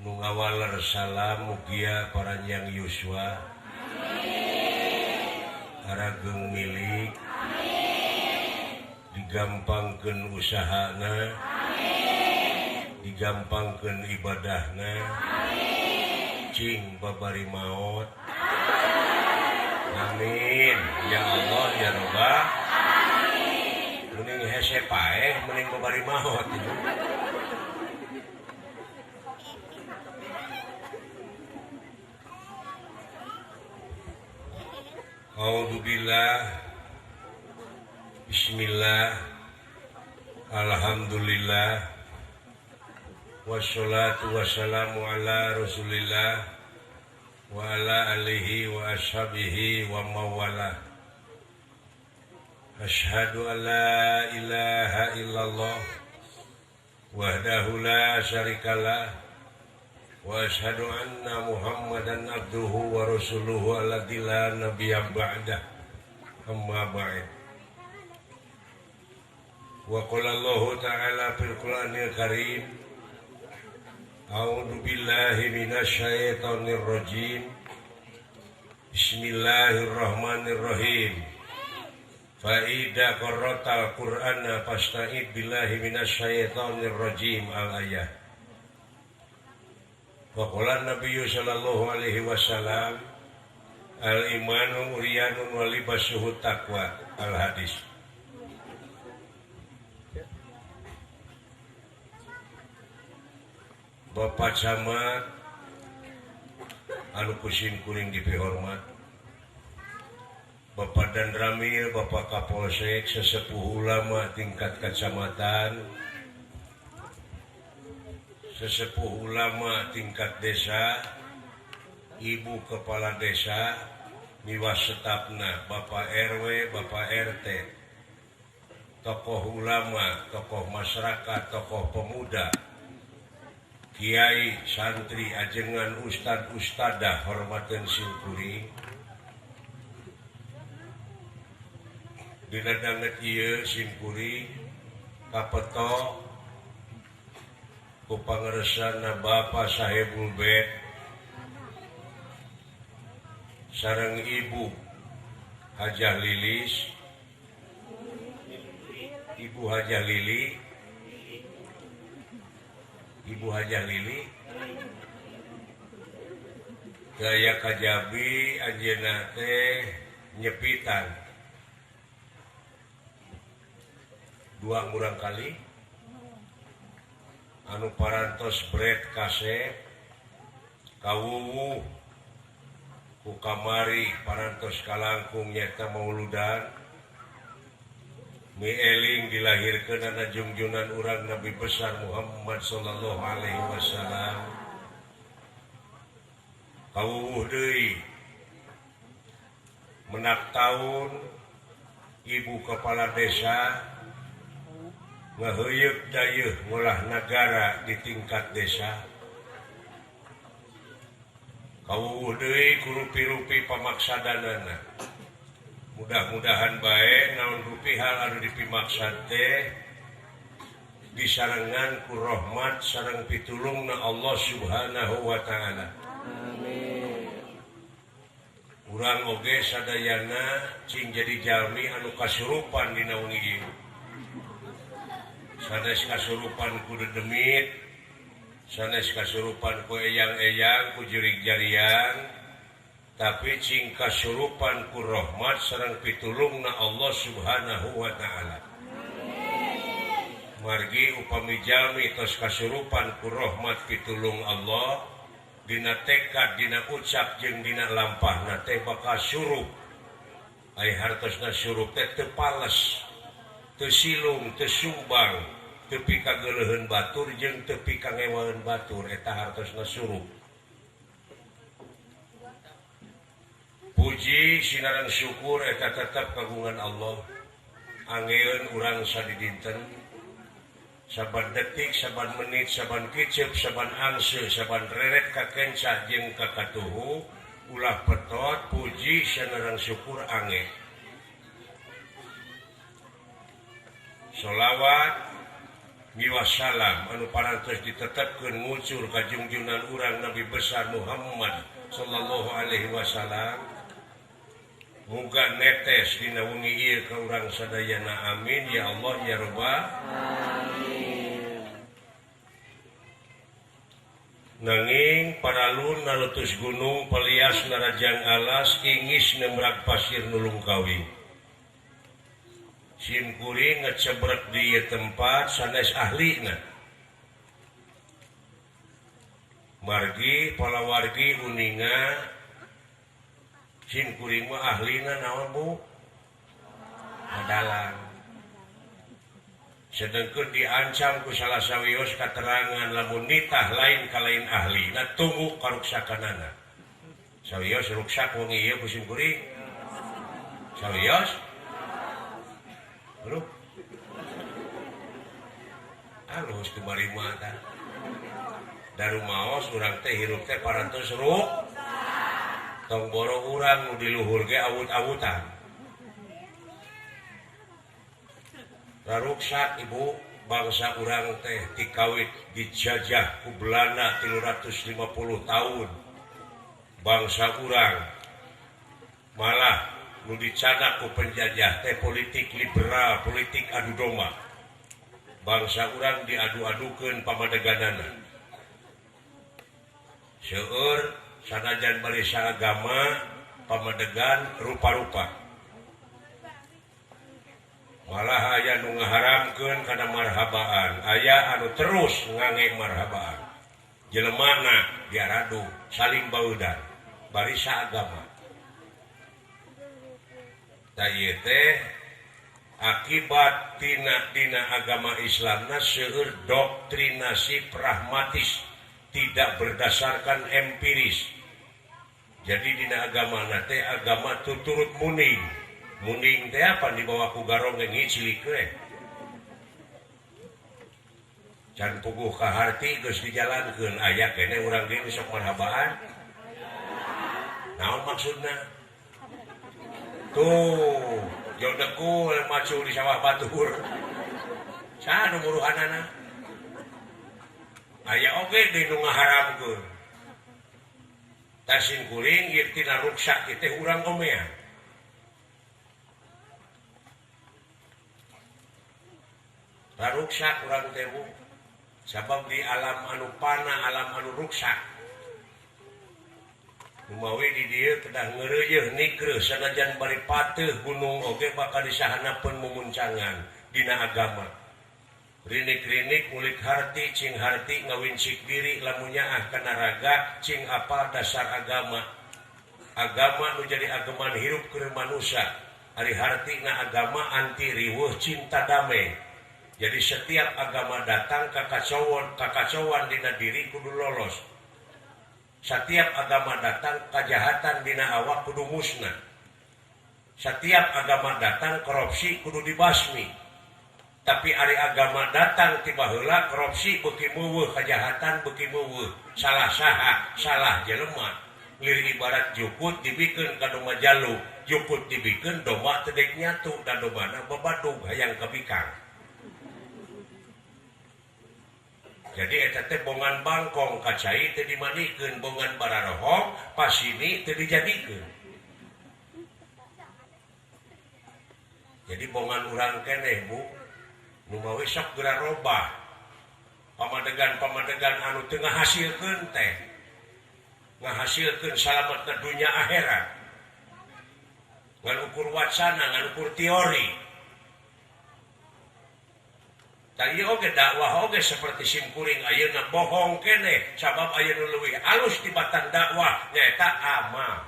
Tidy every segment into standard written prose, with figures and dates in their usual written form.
Nu ngawaler salam mugia paranjang yuswa. Amin. Arageng milik. Amin. Digampangkeun usahana. Amin. Digampangkeun ibadahna. Amin. Cing babari maot. Amin. Ya Allah ya Rabbal alamin. Mending hese paeh mending babari maot. A'udzubillah. Bismillah. Alhamdulillah. Wassalatu wassalamu ala Rasulillah wa ala alihi wa ashabihi wa mawalah. Asyhadu an la ilaha illallah wahdahu la syarikalah wa asyhadu anna Muhammadan abduhu wa rasuluhu alladzi la nabiyya ba'dah. Amma ba'd. Wa qala Allahu ta'ala fil Qur'anil Karim, a'udzu billahi minasyaitonir rajim. Bismillahirrahmanirrahim. Fa idza qara'tal Qur'ana fasta'id billahi minasyaitonir rajim al-ayah. Wa qala Nabiyyu sallallahu alaihi wasallam, al-imanu uryanun wa libasuhu taqwa al-hadis. Bapak Camat anu kusim kuring dipihormat, Bapak Danramil, Bapak Kapolsek, sesepuh ulama tingkat kecamatan, sesepuh ulama tingkat desa, ibu kepala desa, miwas setapna, Bapak RW, Bapak RT, tokoh ulama, tokoh masyarakat, tokoh pemuda, kiai, santri, ajengan, ustad, ustadah, hormaten simkuring. Dina danget ieu simkuring kapeto ku pangeresana Bapak Sahibul Bait sareng Ibu Hajah Lilis, Ibu Hajah Lili, Ibu Hajah Lili, gaya kajabi anjeunna teh nyepitan dua murang kali anu parantos bret kasep kawuwuh ku kamari parantos kalangkung nyata mauludan mieling dilahirkeun ana jungjunan urang Nabi besar Muhammad sallallahu alaihi wasallam. Kawuwuh deui menak taun ibu kepala desa ngaheuyeuk dayeuh ngolah nagara di tingkat desa. Kawuwuh deui ku rupi-rupi pamaksadanana. Mudah-mudahan bae naon rupi hal anu dipimaksad teh disarengan ku rahmat sareng pitulungna Allah Subhanahu wa taala. Amin. Urang oge sadayana cing jadi jalmi anu kasurupan dina wengi ieu. Sanes kasurupan ku dedemit, sanes kasurupan ku eyang-eyang, ku jurig jariang, tapi cing kasurupan ku rahmat sareng pitulungna Allah Subhanahu wa taala. Margi upami jalmi tos kasurupan ku rahmat pitulung Allah, dina tekad, dina ucap jeung dina lampahna teh bakal surup. Ai hartosna surup teh teu pales, teu silung, teu sumbang, teu pikageuleuheun batur jeung teu pikangewaeun batur, eta hartosna surup. Puji sinareng syukur eta tetep kagungan Allah. Angeun urang sadidinten saban detik, saban menit, saban kicep, saban angse, saban reret kakenca jeung kakatuhu, ulah petot puji sinareng syukur ange. Sholawat Miwa salam anu parantos ditetapkeun ngucur ka jungjungan urang Nabi besar Muhammad sallallahu alaihi wasallam. Muga netes dina wengi ieu ka urang sadayana, amin ya Allah ya Rabbal alamin. Nanging paralun narutus gunung pelias narajang alas ingis nemrak pasir nulung kawing. Simkuring ngecebrek di ieu tempat sanes ahlina. Margi palawargi uninga simkuring mah ahlina naon Bu? Madalang. Sedengkeun diancam ku salah sawios katerangan lamun nitah lain ka lain ahlina tunggu karuksakanana. Sawios ruksak wengi ieu ku simkuring. Sawios Bro. Alus kumarima tah. Darumaos urang teh hirup teh parantos ruk. Tong boro urang nu di luhur ge awut-awutan. Raruksak ibu bangsa urang teh dikawit dijajah ku Belanda 350 tahun. Bangsa urang malah nu dicanak ku penjajah teh politik liberal, politik adu domba. Bangsa urang diadu-adukeun pamadeganana. Seueur sanajan barisa agama pamadegan rupa-rupa. Malah aya nu ngaharamkeun kana marhabaan, aya anu terus ngange marhabaan. Jelemana diaradu saling baudan barisa agama. Tah teh akibat tina agama Islamna seueur doktrinasi pragmatis tidak berdasarkan empiris. Jadi dina agama teh agama tuturut muning. Muning teh apa dibawa ku garong ge ngicilik we. Can puguh ka harti geus dijalankeun aya keneh urang ge sok marhabaan. Naon maksudna? Tuh, jodekul macu di sawah batur. Saha nu muruhanana? Aya oge deui nu ngaharamkeun. Tasin kuring ieu tina ruksak ieu teh urang omean. Raruksak urang teh Bu. Sabab di alam anu pana, alam anu ruksak. Lumawi di dieu kedah ngeureuyeun nikreuh sanajan bari pateuh gunung oge bakal disahanapeun mumuncangan dina agama. Rinik-rinik ngulik harti cing harti ngawincik diri lamun nyaah kana raga cing apal dasar agama. Agama nu jadi ageman hirup keur manusia. Ari hartina agama anti riweuh cinta damai. Jadi setiap agama datang kakacauan dina diri kudu lolos. Setiap agama datang kejahatan dina awak kudu musnah. Setiap agama datang korupsi kudu dibasmi. Tapi ari agama datang tiba heula korupsi beuki meuweuh, kejahatan beuki meuweuh. Salah saha, salah jelema. Lir ibarat jukut dibikeun ka domba jalu, jukut dibikeun domba teu deuk nyatu da dombana babadug hayang kabikang. Jadi eta teh bongan bangkong kacai teu dimandikeun, bongan bararohong pasini teu dijadikeun. Jadi bongan urang keneh Bu, nu mawi sok geura robah. Pamadegan-pamadegan anu teu ngahasilkeun teh, ngahasilkeun salamet ka dunya akhirat. Ngan ukur wacana, ngan ukur teori. Tadi oge dakwah oge seperti simkuring ayeuna bohong keneh sabab ayeuna leuwih alus tibatan dakwah nyaeta amal.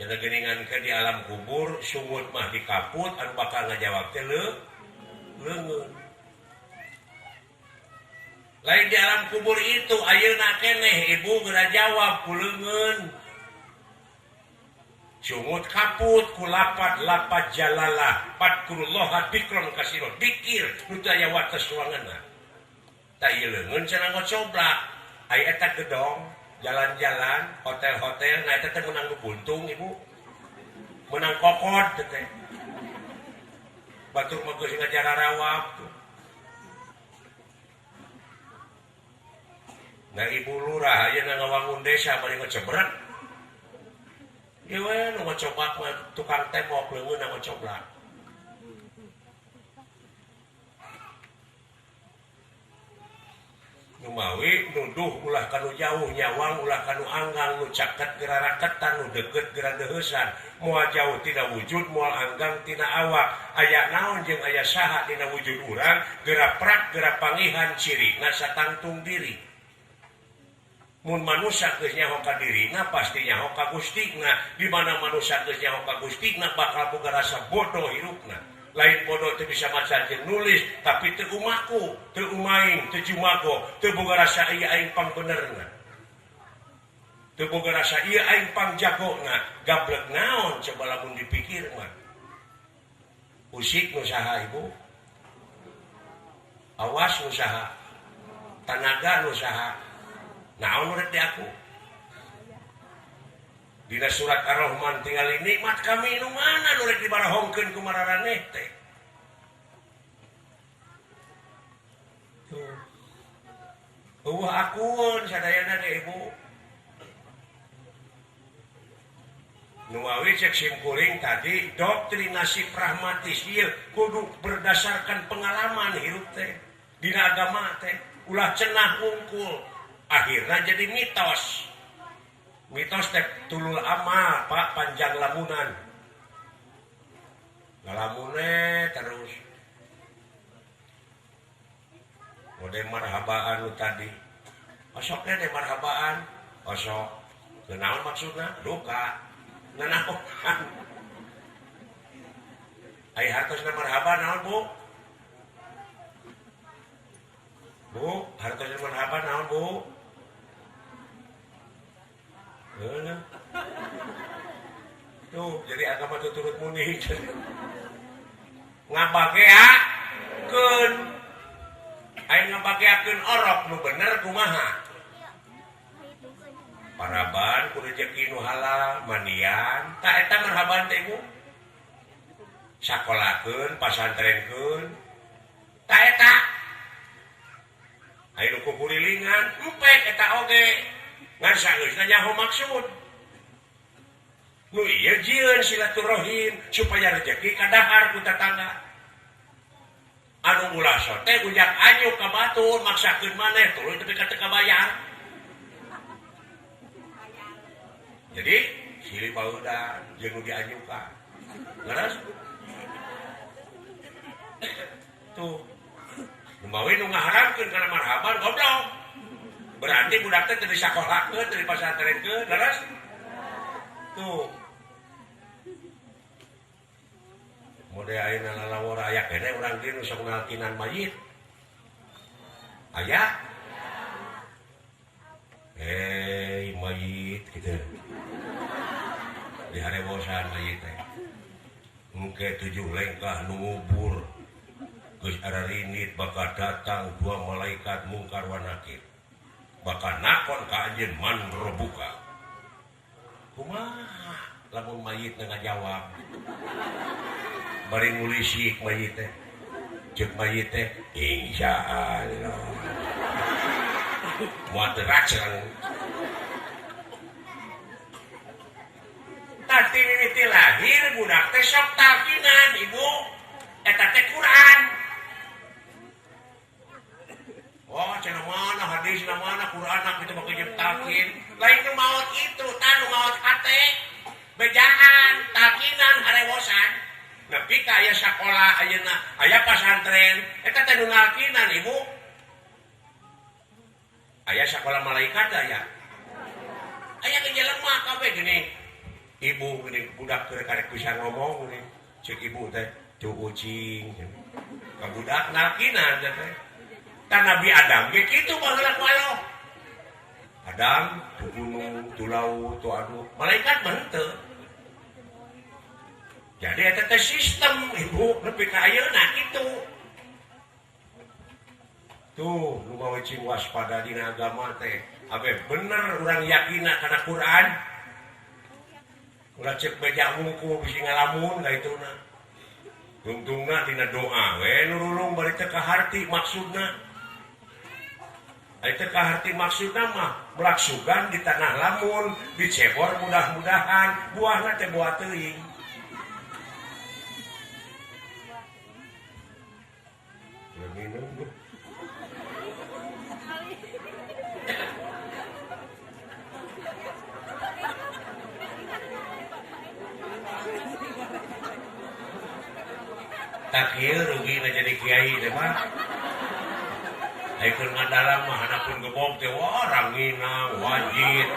Cenah geuningan ke di alam kubur sungut mah dikaput anu bakal ngajawab teh leungeun. Lain di alam kubur itu ayeuna keneh ibu geura jawab ku leungeun. Sungut kaput ku lapat-lapat jalalah patkurullaha dikron kasiro dikir nu teu aya wates ruanganna. Tah ieu leungeun cenah ngocoblak aya eta gedong jalan-jalan hotel-hotel nah eta teh meunang nu buntung ibu. Meunang kokod teh. Batur mah geus ngajararawa tuh. Nah ibu lurah ayeuna ngawangun desa bari ngecebrek. Ieu we nu ngecobak mah tukang tembok leungeunna ngocoblak. Numawi nuduh ulah kanu jauh nyawang ulah kanu anggang nu caket geura raketan nu deukeut geura deuheusan moal jauh tina wujud moal anggang tina awak aya naon jeung aya saha dina wujud urang geura prak geura pangihan cirina satangtung diri mun manusia geus nyaho ka dirina pasti nyaho ka Gustina di mana manusia geus nyaho ka Gustina bakal boga rasa bodoh hirupna. Lain bodoh teu bisa maca jeung nulis tapi teu umaku teu umaing teu jumago teu boga rasa ieu aing pangbenerna teu boga rasa ieu aing pangjagona gablek naon coba lamun dipikir mah usik nu saha ibu awas nu saha tanaga nu saha naon rek di aku Dina surat Ar-Rahman tingali nikmat kami nu mana nu rek dibarahongkeun ku mararaneh teh. Tuh. Eueuh akueun sadayana ge ibu. Nu wae cek simkuring tadi doktrinasi pragmatis ieu kudu berdasarkan pengalaman hirup teh dina agama teh ulah cenah wungkul akhirna jadi mitos. Mitos teh tulul amal Pak panjang lamunan ngalamune terus mode marhabaan nu tadi osoknya teh marhabaan osok naon maksudna duka nanaonan ai hartosna marhaba naon Bu Bu hartosna marhaba naon Bu. Tuh, jadi agama itu turut muni. Ngabageakeun. Aing ngabageakeun orok nu bener kumaha? Paraban ku rejeki nu halal, mandian. Tah eta marhaban teh ibu. Sakolakeun, pasantrenkeun. Tah eta. Aing nu kukurilingan, empek eta oge. Ngan sageusna nyaho maksud. Nu ieu jieun silaturahim supaya rejeki kadahar ku tetangga. Anu ulah sote ujak anyuk ka batur maksakeun maneh tuluy tepi ka teu kabayar. Jadi silih baeudan jeung nu dianyukan. Leres? Tuh. Nu mawi nu ngaharamkeun kana marhaban goblok. Berarti budak teh teu disakolakeun, teu dipasantrenkeun, leres? Tuh. Mode ayeuna lalawora aya keneh urang dieu nu sok nalkinan mayit. Aya? Hei mayit kitu. Diharebosan mayit teh. Engke 7 lengkah nu ngubur. Geus ararinit bakal datang 2 malaikat mungkar wa nakir. Bakal nakon ka anjeun man robuka. Kumaha lamun mayit na ngajawab. Bari ngulisik mayit teh. Ceuk mayit teh insyaallah. Moal teu racang. Tadi mimiti lahir budak teh sok talkinan ibu. Eta teh Quran. Oh, cenah mana hadis mana Quran kitu mah jeung talkin. Lain nu maot itu, tah nu maot hate. Bejaan, talkinan harewosan. Nepi ka aya sakola ayeuna, aya pasantren, eta teh nu nalkinan ibu. Aya sakola malaikat aya. Aya ge jelema kabeh geuning. Ibu geuning budak keur karek bisa ngomong geuning. Ceuk ibu teh, "Tuh ucing." Ka budak nalkinan teh. Tan Nabi Adam ge kitu baheula ku Allah. Adam tu gunung, tu laut, tu anu, malaikat mah henteu. Jadi eta teh sistem ibu nepi ka ayeuna kitu. Tuh, nu mawa cing waspada dina agama teh. Abe bener urang yakina kana Quran. Ulah ceuk beja wungkul bisi ngalamun ka ituna. Tungtungna dina doa we nurulung bari teu kaharti maksudna. Ari teu kaharti maksudna mah melaksugan di tanah lamun, dicebor mudah-mudahan, buahna teh buah teuing. Minum tuh. Tak ieu rugi na jadi kiai teh mah. Ayeuna ngadalang mah hanapun gebog teh wah ranginang wajib.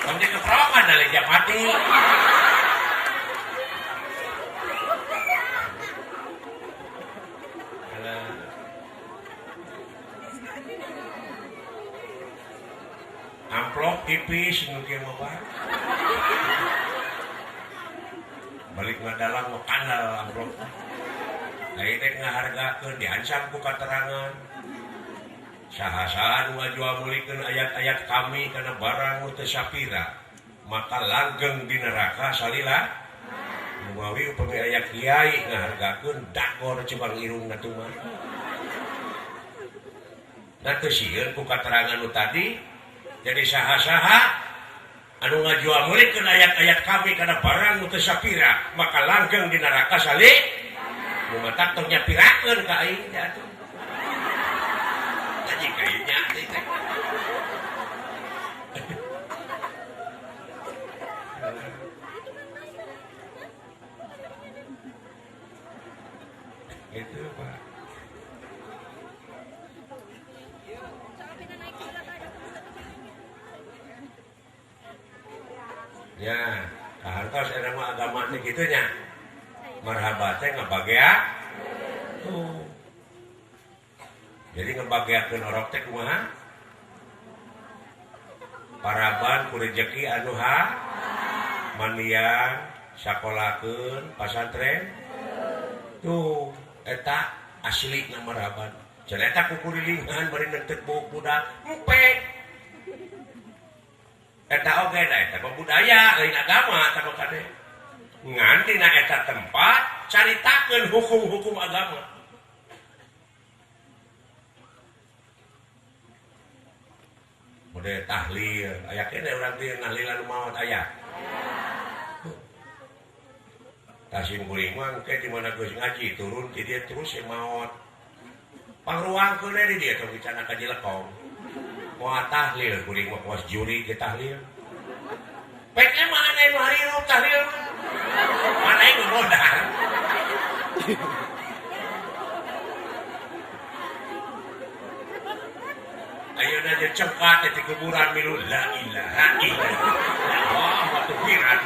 Tong dikeprokan da leja mati. Amplop tipis nu kieu mah Pak. Balik ngadalang mah kandal amplop. Lain teh ngahargakeun diancam ku katerangan. Saha-saha nu ngajual meulikeun ayat-ayat kami kana barang nu teu sapira, maka langgeng di neraka salila. Numawi upami aya kiai ngahargakeun dagor cibang irungna tuh mah. Da teu sieun ku katerangan nu tadi. Jadi saha-saha anu ngajual meulikeun ayat-ayat kami kana barang nu teu sapira, maka langgeng di neraka sali. Nu matak tong nyapirakeun ka aing teh atuh. Tadi kayaknya teh. Itu Pak. Ya, kahartos eta mah agama teh kitu nya. Marhaba teh ngabagea. Tuh. Jadi ngebageakeun orok teh kumaha? Paraban ku rejeki anu ha mandian, sakolakeun, pasantren. Tuh, eta asli na marhaban. Cenah eta kukurilingan bari nentet buuk budak, empe. Eta oge da eta mah budaya lain agama eta mah kade. Ngan dina eta tempat caritakeun hukum-hukum agama. Model tahlil, aya keneh urang teh ngahlilan nu maot aya. Tasim kuring mah engke di mana geus ngaji turun ti dieu terus e maot. Pangruangkeun we di dieu tong dicana ka Jelekong. Moal tahlil kuring mah puas juri ge tahlil. Pek mah aneh nu harirup tahlil mah. Mana nu modal. Ayeuna je cengkat di kuburan milu la ilaha illallah. Wah, batu pirat.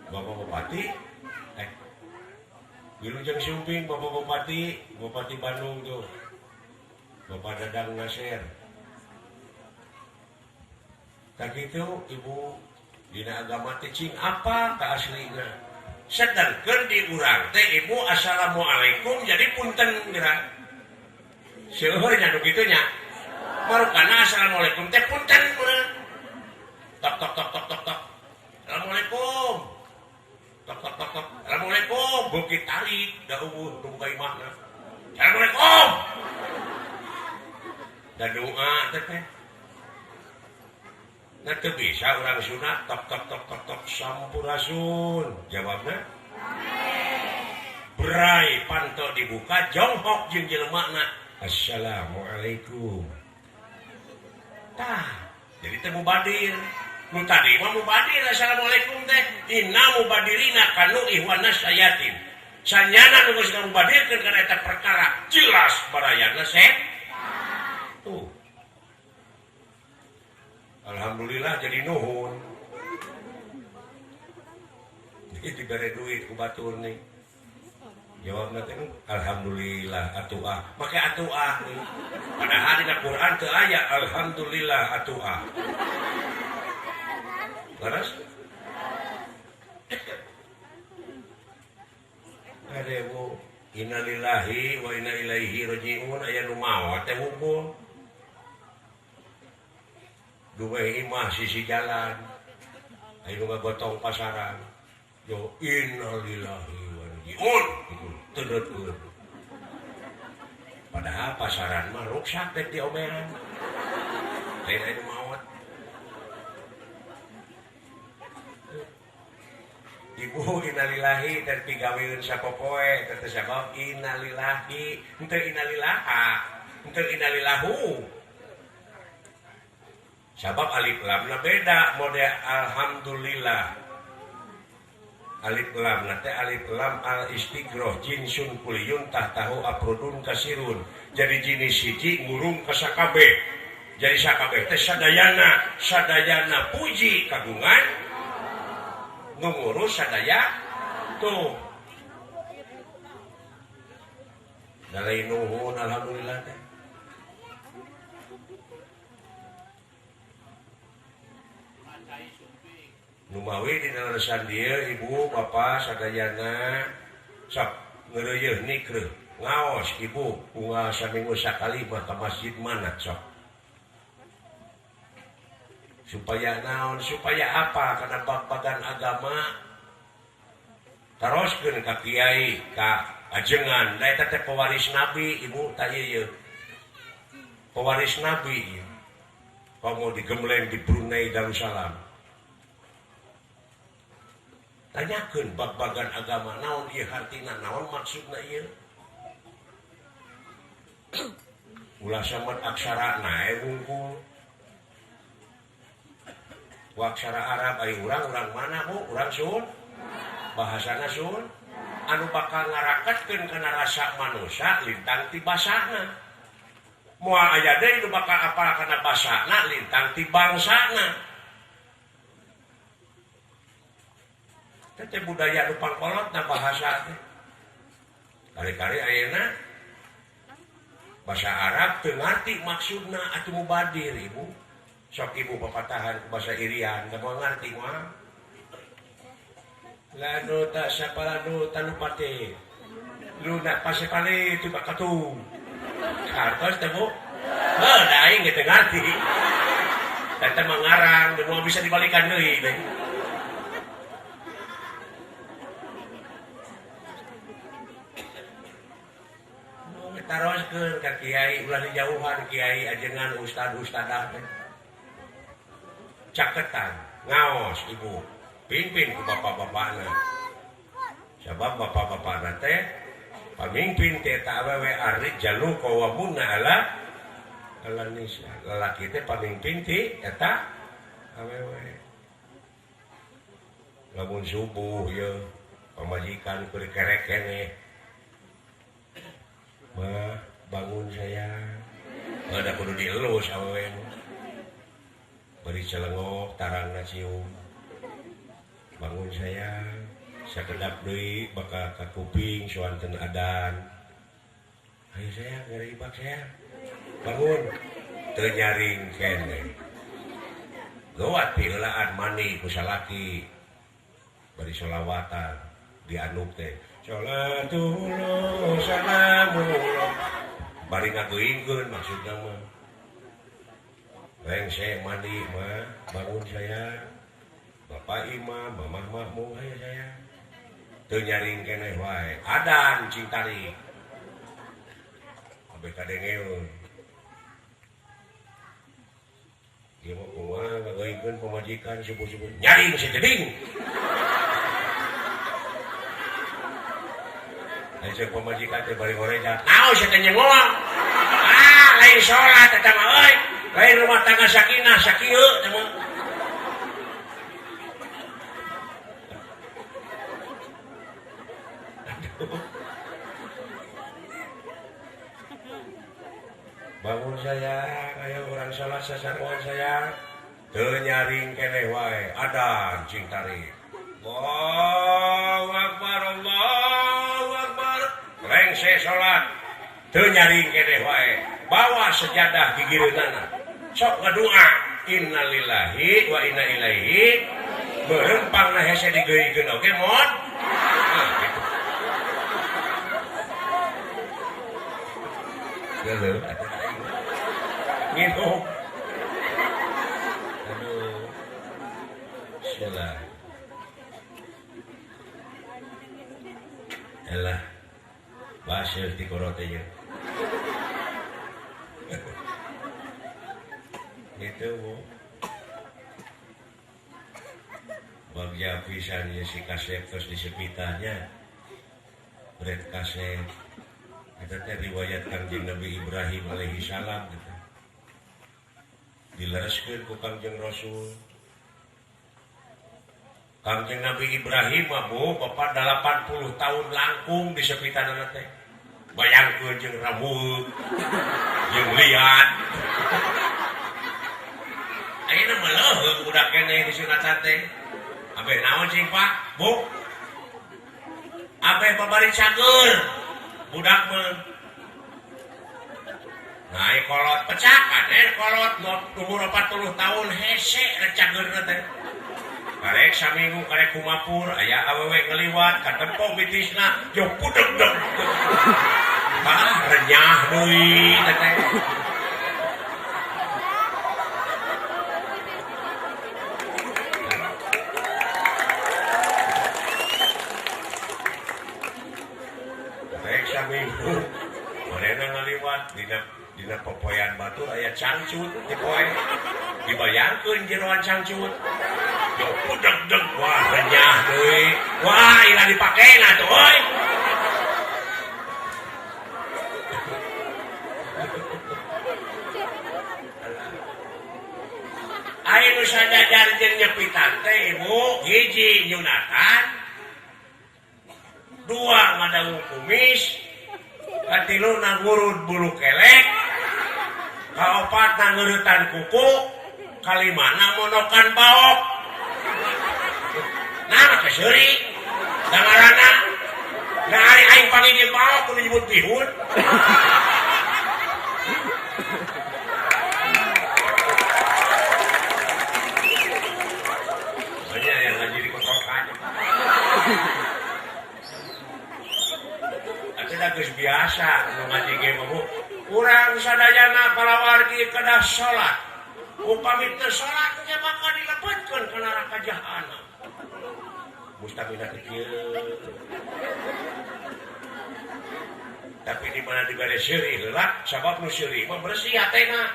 Bapak Bupati, Wilujeng Sumping, Bapak Bupati, Bupati Bandung tuh, Bapak Dadang Nasir. Tak itu ibu dina agama teh cing apa keaslina. Sedangkan di urang teh ibu assalamualaikum jadi punten geura. Seueur nya nu kitu nya. Marukana assalamualaikum teh punten geura. Tok tok tok tok tok tok. Assalamualaikum. Tok tok tok tok. Assalamualaikum. Bukit tarik da eueuh nu buka imahna. Assalamualaikum. Da doa teh teh. Nah teu bisa urang Sunda tok tok tok tok tok sampurasun. Jawabna Berai panto dibuka jonghok jeung jelemana. Assalamualaikum. Tah, jadi teh mubadir. Nu tadi mah mubadir assalamualaikum teh inna mubadirina kanu ihwana sayatin. Sanyana nu geus ngamubadirkeun kana eta perkara jelas barayana set. Tuh. Alhamdulillah jadi nuhun. Jadi dibere duit ku batur nih. Jawabna teh alhamdulillah atuah. Make atuah nih. Padahal dina Quran teu aya alhamdulillah atuah. Leres? kade Bu innalillahi wa inna ilaihi rajiun aya nu maot teh hungkul duwe imah sisi jalan aya nu ngagotong pasaran yo innalillahi wa rajiun gitu teudeukeun padahal pasaran mah ruksak teh diomean lain aya nu maot. Ibu innalillahi teh pigaweun sapopoe teh sabab innalillahi henteu innalillaha henteu innalillahu sabab alif lamna beda mode alhamdulillah alif lam na teh alif lam al istighroh jinsun kuliyun tahtahu aprudun kasirun jadi jenis hiji ngurung ka sakabeh jadi sakabeh teh sadayana sadayana puji kagungan nu ngurus sadaya tuh dalai nuhun alhamdulillah teh numawi dina leresan dieu ibu bapa sadayana sok ngeureuyeuh nikreuh ngaos ibu unggal saminggu sakali mah ka masjid mana sok supaya naon supaya apa karena bag-bagan agama taroskeun ka kiai ka ajengan da eta teh pewaris nabi ibu tah ieu pewaris nabi ieu komo digembleng di Brunei Darussalam tanyakeun bag-bagan agama naon ieu hartina naon maksudna ieu ulah samet aksara nae hungkul aksara Arab ayo urang-urang mana Bu urang Sun bahasana Sun anu bakal ngaraketkeun kana rasa manusia lintang ti basana moal aya deui nu bakal apal kana basana lintang ti bangsana teh budaya nu pangkolotna bahasa teh kali-kali ayeuna bahasa Arab teu ngarti maksudna atuh mubadir ibu sok ibu papatahan ku bahasa Irian teu moal ngarti moal lanu ta sapalanu talupate luna pasepale tu bakatu kartos teh Bu heuh da aing ge teu ngarti eta mah ngarang teu moal bisa dibalikan deui teh taroskeun ka kiai ulah dijauhan kiai ajengan ustad ustadah teh caketan ngaos ibu pimpin ku bapak-bapakna sabab bapak-bapakna teh pamimpin teh eta awewe ar-rijalu qawwamuna ala ala nisa lalaki teh pamimpin ti eta awewe lamun subuh ye pamajikan keur kerek keneh mah bangun sayang ada kudu dielus awewe bari celengok tarangna cium bangun sayang sakedap deui bakal ka kuping suanten adan ayo sayang ngaribak sayang bangun teu nyaring keneh gawat piheulaan mandi ku salaki bari sholawatan dianuk teh sholatullah salamullah bari ngageuingkeun maksudna mah rengse mandi mah bangun saya bapak imam mamah makmum ayo saya teu nyaring keneh wae adan cing tarik kabeh kadengeun ieu mah kumaha ngageuingkeun pamajikan subuh-subuh nyaring sejeding Ayo cek pamajikan teh bari ngoreja naon sia teh nyengoang ah lain salat eta mah euy lain rumah tangga sakinah sakieu teh mah. Bangun sayang ayo urang salat sasaruan sayang teu nyaring keneh wae adan cing tarik Allahu akbar Allahu akbar rengse salat teu nyaring keneh wae bawa sejadah gigireunana sok ngadua innalillahi wa inna ilaihi berempang na hese digeuingkeun oge mon nah gitu. Geuleuh atuh aing. Nginum. Aduh. Bismillah. Elah. Baseuh ti korote ieu. Gitu Bu. Bagja pisan ieu si kasep tos disepitannya. Bret kasep. Eta teh riwayat Kangjeng Nabi Ibrahim alaihi salam gitu. Dilereskeun ku Kangjeng Rasul. Kangjeng Nabi Ibrahim mah Bu, bapak 80 tahun langkung di sepitanana teh. Bayangkeun jeung rambut, jeung liat. Ayeuna mah leuheung budak keneh disunatan teh. Abeh naon cing Pak? Bu. Abeh babari cager. Budak mah. Nah, kolot pecakan kolot umur 40 tahun hese rek cageurna teh. Karek saminggu karek kumapur aya awewe ngeliwat katempo bitisna jauh pudeg-deg. Ah, renyah deui teh. Karek saminggu marena ngaliwat dina popoyan batur aya cangcut di poe. Dibayangkeun jeroan cangcut. Jauh pudeg-deg wah renyah deui. Wah, ila dipakena tuh euy. Aya nu sajajar jeung nyepitan teh ibu, hiji nyunatan, dua ngadangu kumis, katilu ngurud bulu kelek, kaopat ngeuretan kuku, kalimana monokan baok. Nah, make seuri. Da ngaranna. Da ari aing panggil jeung baok kudu nyebut bihun. Banyak yang ngaji di kotokan. Atuh da geus biasa nu ngaji ge mah Bu. Urang sadayana palawargi kedah salat. Upami teu salat nya bakal dilebetkeun ka neraka jahanam. Mustamina teh kieu. Tapi di mana dibere seuri heula sabab nu seuri mah bersih hatena.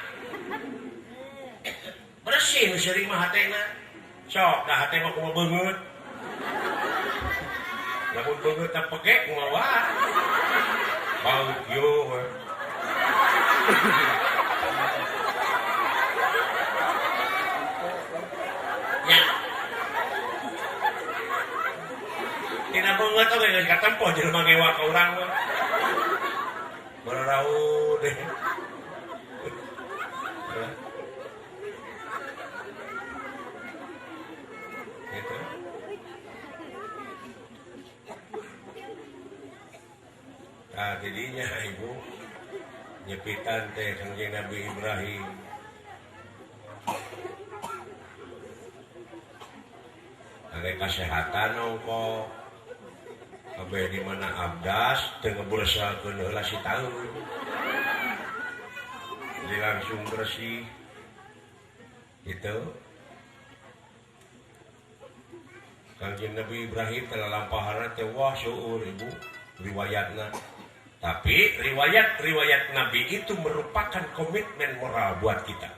Bersih nu seuri mah hatena. Sok da hate mah kumaha beungeut. Lamun beungeut teh pege kumaha wae. Bau kieu we. Nya. Tina beungeut oge geus katempo jelema ngewa ka urang mah. Bararaud deh. Gitu. Nah, tidinya ibu nyepitan teh Kangjeng Nabi Ibrahim. Kangge kasehatan ongko. Kabeh di mana abdas teu ngebursakeun heula si taun. Jadi langsung bersih. Gitu. Kangjeng Nabi Ibrahim telah lampahanna teh wah seueur ibu riwayatna. Tapi riwayat-riwayat Nabi itu merupakan komitmen moral buat kita.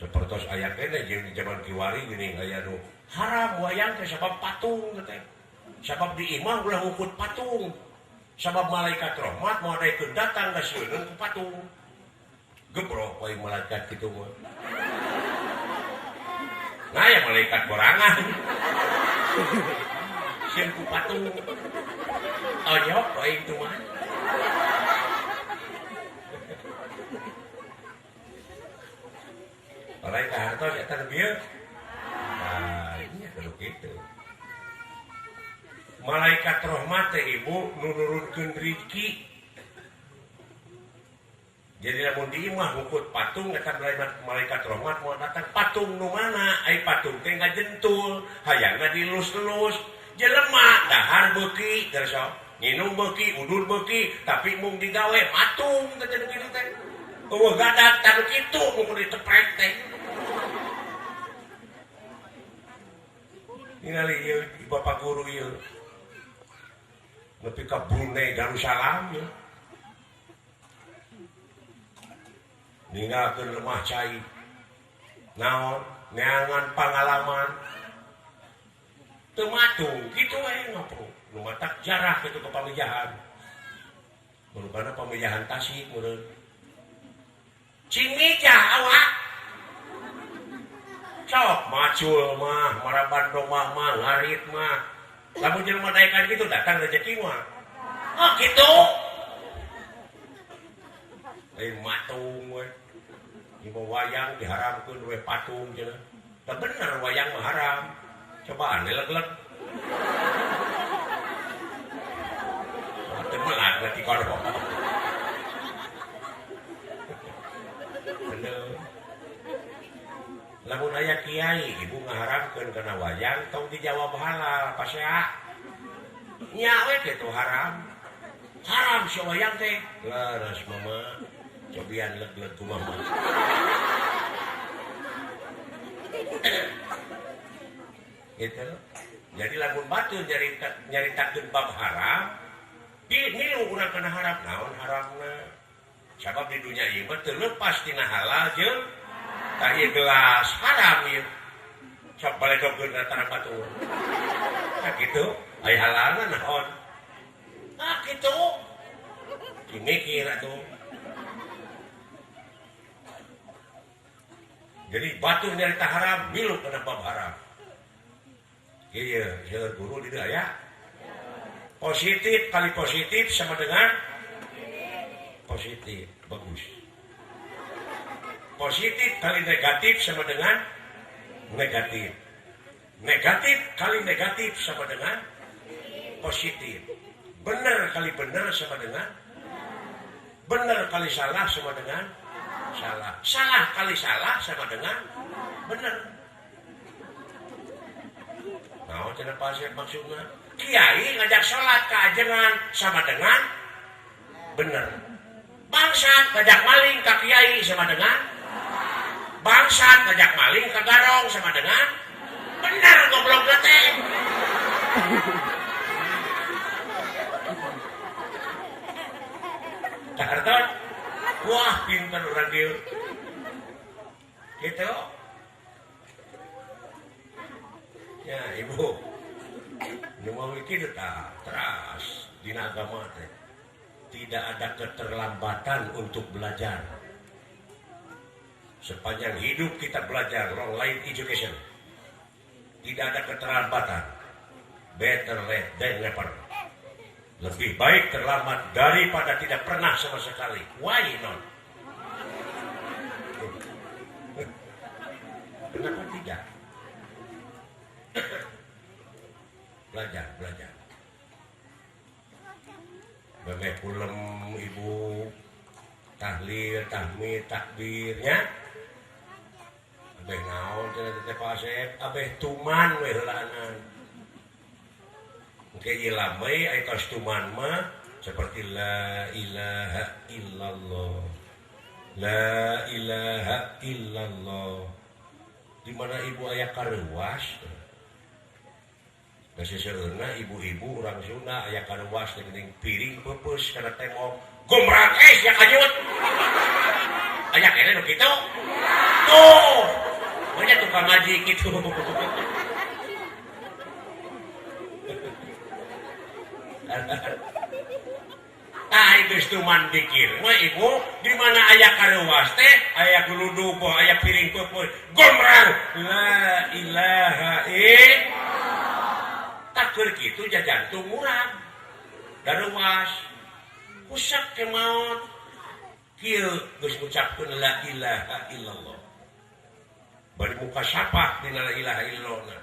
Sepertos aya keneh jeung di zaman kiwari geuning aya nu haram wayang teh sabab patung teh. Sabab di imah ulah ngukut patung. Sabab malaikat rahmat moal daekeun datang ka sieun ku patung. Gebrok wae malaikat kitu mah. Nah ya malaikat borangan. Sieun ku patung. Onyok wae itu mah. Lain ka hartos eta nu bieu. Nah, ini kudu kitu. Malaikat rahmat teh ibu nu nurunkeun rezeki. Jadi lamun di imah ngukut patung eta malaikat rahmat moal datang patung nu mana? Ai patung teh ngajentul, hayangna dilus-lus. Jelema dahar beuki geus sok. Nginum beuki, udud beuki, tapi mung digawe matung teh nu kitu teh. Eueuh gadag tah nu kitu mung diteprek teh. Ningali ieu bapak guru ieu. Nepi ka Brunei Darussalam ieu. Ninggalkeun lemah cai. Naon neangan pangalaman. Teu matung kitu we ngapro. Nu matak jarah kitu ke pamijahan. Merupana pamijahan Tasik meureun. Cing mijah awak. Sok macul mah, maraban domah mah, ngarit mah. Lamun jelema daekan kitu datang rezeki mah. Oh kitu. Lain matung we. Ieu wayang diharamkeun we patung cenah. Teu bener wayang mah haram. Cobaan leg-leg. Teu melag berarti kono. Bener. Lamun aya kiai ibu ngaharamkeun kana wayang tong dijawab halal pasea. Nya we kitu haram. Haram si wayang teh. Leres mama. Cobian leg-leg kumaha. Gitu. Jadi lamun batur nyaritakeun bab haram, milu urang kana haram, naon haramna? Sabab di dunia ieu mah teu leupas tina halal jeung tah ieu gelas haram ieu. Sok baledogkeun ka tanah batur. Tah kitu, aya halalna naon? Tah kitu. Mikir atuh. Jadi batur nyarita haram, milu kana bab haram. Iya, seueur guru di dieu aya. Positif kali positif sama dengan positif, bagus. Positif kali negatif sama dengan negatif. Negatif kali negatif sama dengan positif. Benar kali benar sama dengan benar kali salah sama dengan salah. Salah kali salah sama dengan benar. Naon cenah pasir maksudna? Kiai ngajak salat ka ajengan sama dengan bener. Bangsat ngajak maling ka kiai sama dengan bangsat ngajak maling ka garong sama dengan bener goblok teh. Kaharton, wah pinter urang dieu. Gitu. Ya ibu, nu mau kitu tah teras dina agama teh. Tidak ada keterlambatan untuk belajar. Sepanjang hidup kita belajar, long life education. Tidak ada keterlambatan. Better late than never. Lebih baik terlambat daripada tidak pernah sama sekali. Why not? Kenapa tidak? Belajar, belajar. Memeh kulem ibu, tahlil, tahmid, takbirnya. Abeh naon cenah teh Pak Asep, abeh tuman we heulaanan. Engke ieu lamai aya tos tuman mah seperti la ilaha illallah. La ilaha illallah. Di mana ibu aya kareuwas? Da seseueurna ibu-ibu urang Sunda aya kareuwas teh geuning piring peupeus kana tembok. Gombrang es ya kanyut. Aya keneh nu kitu? Tuh. Banyak tukang ngaji kitu. Tah geus tuman dikir mah ibu di mana aya kareuwas teh aya guludug aya piring peupeus gombrang la ilaha illallah. Tak keur kitu jajantung urang daruwas kusak ke maot kieu geus ngucapkeun la ilaha illallah bari muka sapah dina la ilaha illallah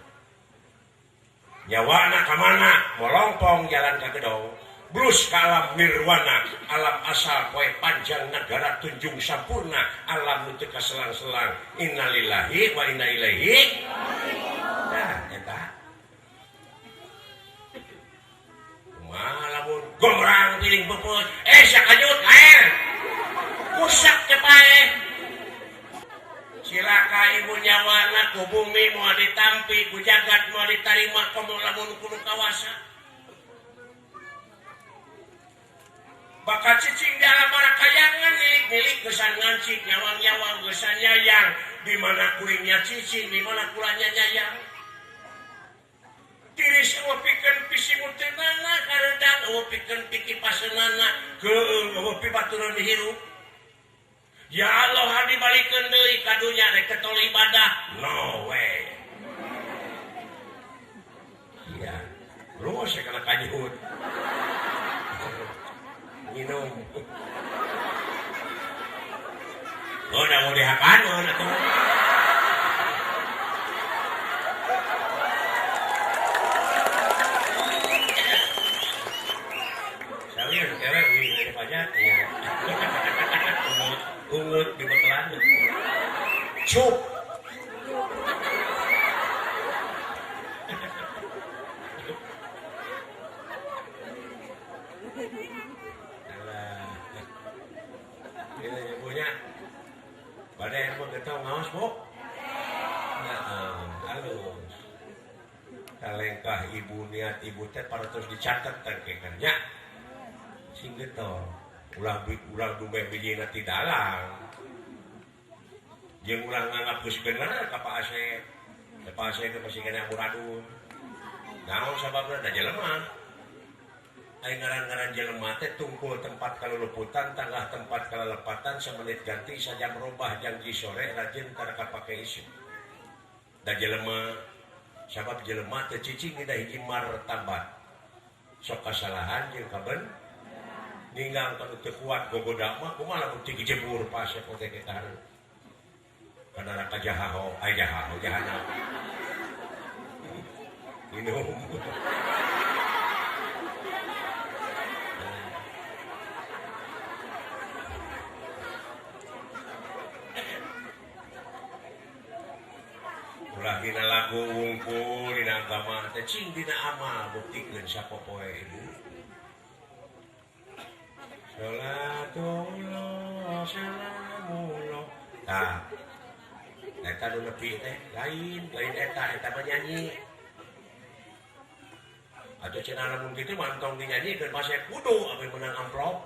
nyawana ka mana molongpong jalan ka gedong blus ka alam nirwana alam asal poe panjang negara tunjung sampurna alam nu teu kaselang-selang innalillahi wa inna ilaihi raji'un. Nah eta kumaha lamun Gombrang piring pupus. Sakajut air. Kusak cepae. Cilaka ibu nyawana ku bumi moal ditampi, ku jagat moal ditarima komo lamun kudu kawasa. Bakal cicing di alam marakayangan milik gesan ngancik nyawang-nyawang gesan nyayang di mana kuringnya cicing di mana kulanya nyayang. Tiris eueuh pikeun pisimuteunana karedang eueuh pikeun pikipaseunana keueung eueuh pibatureun hirup. Ya Allah ha dibalikeun deui ka dunya rek ketol ibadah no way. Iya, ruwes kana kanyuhut. Minum. Oh, dah mau dihakan, oh, atuh. Sawir, cewek, wih, ada pajak. Ungut, ungut di bekelan. Cup. Badai apa getong ngaos bu? Nah, halus. Kalengkah ibu niat ibu teh paratos dicatat tangkekannya. Sing getong. Ulah ulah dumeh bijina ti dalang. Jeung ulah nganggap geus bener ka Pak Asep. Pak Asep teh masih kena amburadul. Naon sababna da jelema. Ai ngaran-ngaran jelema teh tungkul tempat kaluluputan, tanggah tempat kalalepatan, samenit ganti sajam robah janji sore rajin tara kapake isu. Da jelema sabab jelema teh cicing dina hiji martabat. Sok kasalahan jeung kaben ninggang kanu teu kuat gogoda mah kumaha lamun teu dijebur pasep teh ka hareup. Kana neraka jahaho, ai jahaho jahanam. Minum. Ulah dina lagu wungkul dina agama teh cing dina amal buktikeun sapopoe ibu. Salatullah salamullah. Tah. Eta nu nepi teh lain, lain eta, eta mah nyanyi. Atuh cenah lamun kitu mah entong dinyanyikeun pase kudu ame meunang amplop.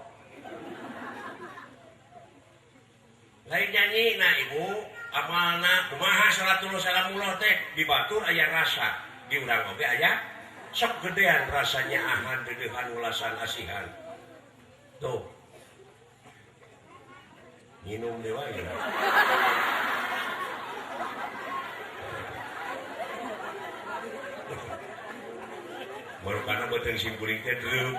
Lain nyanyi nah ibu. Amalna kumaha salatullah salamullah teh di batur aya rasa di urang oge aya sok gedean rasanya ahan deudeuhan ulasan asihan tuh minum deui wae baru kana beuteung sim kuring teh dreup.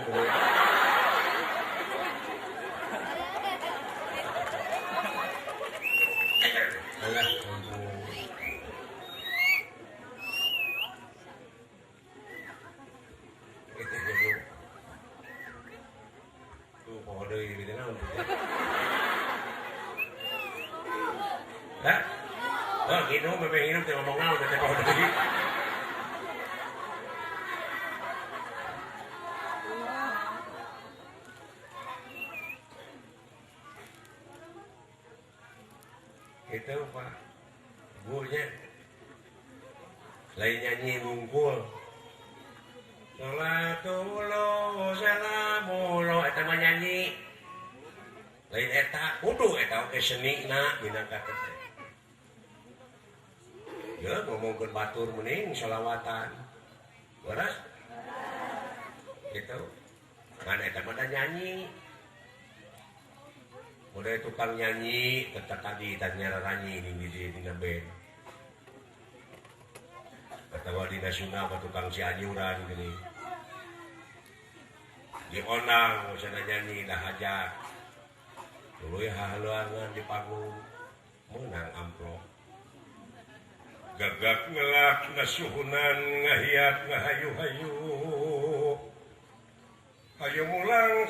Itu Pak gurunya lain nyanyi wungkul salatullah salamullah eta mah nyanyi lain eta kudu eta oge senina dina kata teh ya ngomongkeun batur mending sholawatan waras gitu kan eta mah nyanyi. Udah tukang nyanyi, tetap tadi tanya ranyi di dina band. Atawa di nasional tukang Cianjuran gini. Dionang sana nyanyi dah hajat. Tuluy hahaluangan di panggung menang amplop. Gagak ngelak ngasuhunan ngahiat ngahayu-hayu. Hayu mulang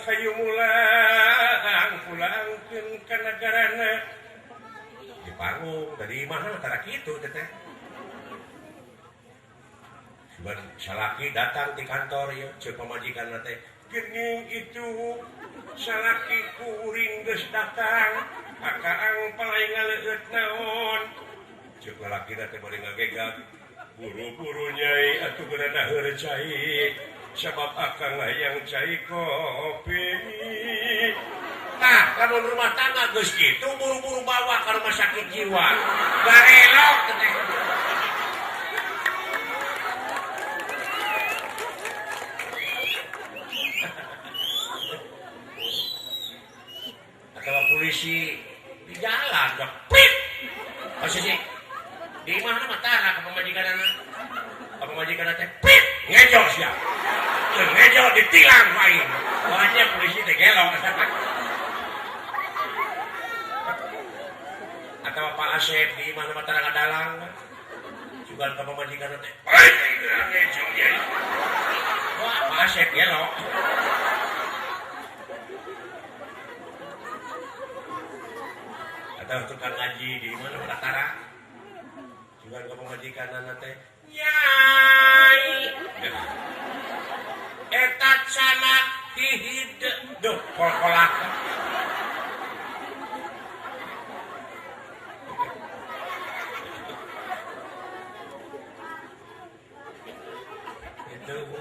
pulangkeun ka nagarana. Di panggung tadi mah tara kitu teh teh. Salaki datang di kantor ya, ceuk pamajikanna teh, Gening itu salaki kuring geus datang akaang palai ngaleueut naon ceuk lalakina teh bari ngagegag buru-buru nyai atuh geuna heureun cai sabab akang hayang cai kopi. Tah lamun rumah tangga geus kitu buru-buru bawa ka rumah sakit jiwa garelok teh. Atau polisi di jalan gepit posisi di mana mah tara ka pamajikanana ka pamajikanna teh pit ngejo sia ngejo ditilang wae banyak polisi teh gelong. Atau Pak Asep di mana mah tara ngadalang juga ka pamajikanna teh pit ngejo nya wah Pak Asep gelong. Atau tukang ngaji di mana mah tara juga ka pamajikanna teh nyai eta canak hihid duh kol-kolak. Itu Bu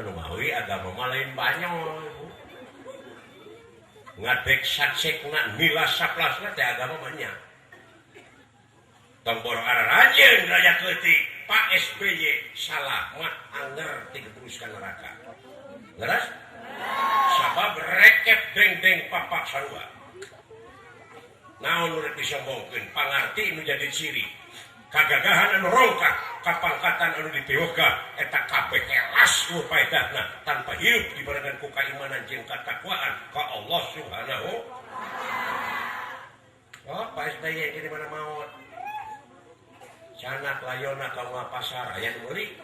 anu mawi agama mah lain banyol Bu ngadek satsekna nila saplasna teh agama banyak. Tong boro ararajeun rakyat leutik Pak SBY salah mah anger digebruskan neraka. Leres? Sabab rekep deng-deng papak sarua. Naon nu rek disombongkeun pangarti nu jadi ciri. Kagagahan anu rongkah, kapangkatan anu diteoga eta kabeh kelas eueuh paedahna tanpa hirup dibarengan ku kaimanan jeung katakwaan ka Allah Subhanahu. Oh, Pak SBY di mana maot? Canak layona ka pasar aya nu meuli.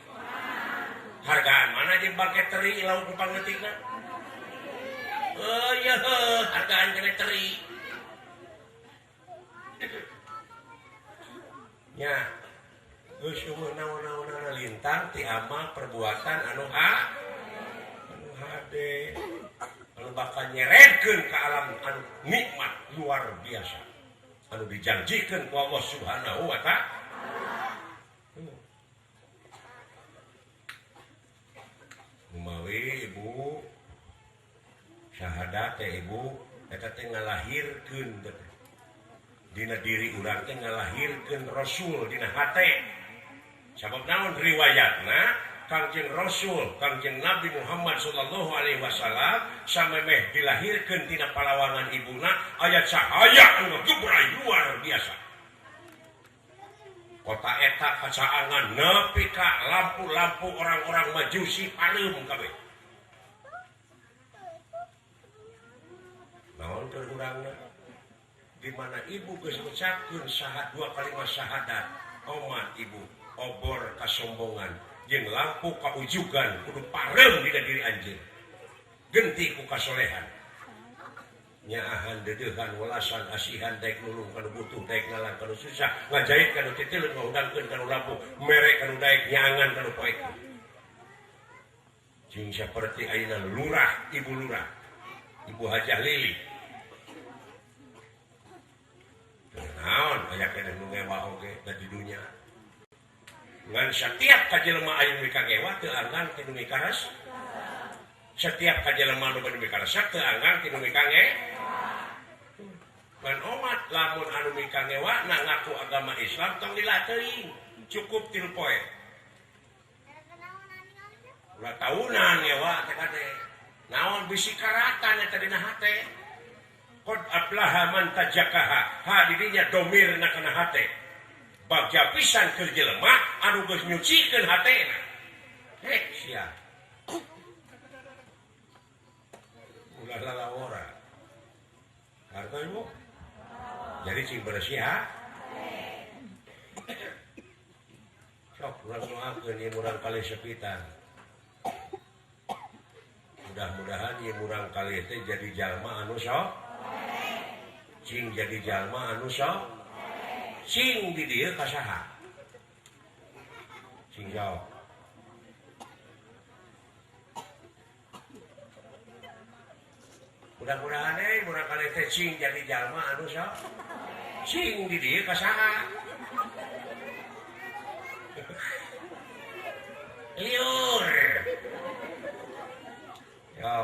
Hargaan mana jeung bangke teri lauk ku pangleutikna? Oh iya hargaan keneh teri. Nya geus eueuh naon-naonana lintang ti amal perbuatan anu ha anu hade anu bakal nyeredkeun ka alam anu nikmat luar biasa anu dijanjikeun ku Allah Subhanahu wa ta'ala. Kumawi ibu syahadat teh ibu eta teh ngalahirkeun dina diri urang teh ngalahirkeun rasul dina hate. Sabab naon riwayatna Kangjeng Rasul Kangjeng Nabi Muhammad sallallahu alaihi wasallam samemeh dilahirkeun tina palawangan ibuna aya cahaya anu ngegebray luar biasa. Kota eta kacaangan nepi ka lampu-lampu orang-orang Majusi pareum kabeh. Naon keur urangna? Di mana ibu geus ngucapkeun saha dua kalimat syahadat, omat ibu obor kasombongan jeung lampu kaujugan kudu pareum dina diri anjeun. Genti ku kasolehan. Nyaahan dedeuhan welasan asihan daek nulung kanu butuh daek ngalang kanu susah ngajahit kanu titileun ngahudangkeun kanu lampu mere kanu daek nyangan kanu poek jeung saperti ayeuna lurah ibu Hajah Lili naon aya keneh nu ngewa oge da di dunya ngan setiap ka jelema aya nu kagewa teu anggan teu nu mikares setiap ka jelema nu mikaresep teu anggan teu nu mikange. Ngan omat lamun anu mikangewa na ngaku agama Islam tong dilateuing cukup 3 poe. Ulah taunan ngewa teh kade. Naon bisi karatan eta dina hate. Qad aflaha man tajakaha. Ha didinya domirna kana hate. Bagja pisan keur jelema anu geus nyucikeun hatena. Hek sia. Ulah lalawora. Harta ibu? Jadi cing bersih ha? Sok urang doakeun ieu murang kali sepitan. Mudah-mudahan ieu murang kali teh jadi jalma anu sok. Cing jadi jalma anu sok. Cing di dieu ka saha? Cing jawab. Mudah-mudahan murangkalih teh cing jadi jalma anu sok cing di dieu ka saha. Liur. Yo.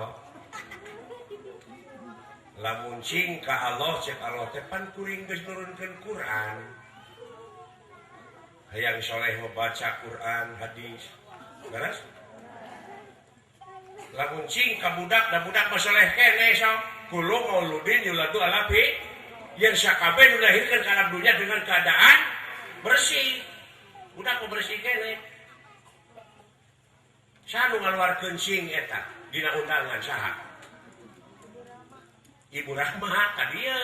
Lamun cing ka Allah cek Allah teh pan kuring geus nurunkeun Quran. Hayang soleh membaca Quran, hadis. Beres? Lamun cing ka budak da budak mah soleh keneh sok. Kullu mauludin yuladu ala fi yen sakabeh nu dilahirkeun ka alam dunya dengan keadaan bersih. Budak mah bersih keneh. Saha nu ngaluarkeun cing eta dina undangan saha? Ibu Rahmah ka dieu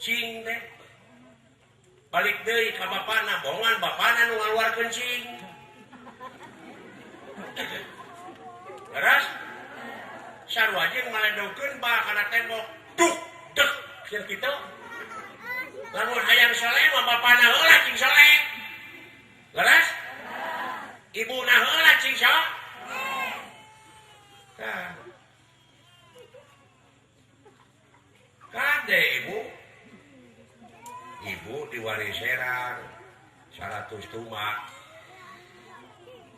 cing teh. Balik deui ka bapana, bongan bapana nu ngaluarkeun cing. Leres? Sarua jeung ngaledokeun ba kana tembok. Duk dek sia kitu. Lamun hayang soleh mah bapana heula cing soleh. Leres? Ibuna heula cing soleh. Tah. Kade ibu? Ibu diwaris serang 100 tumak.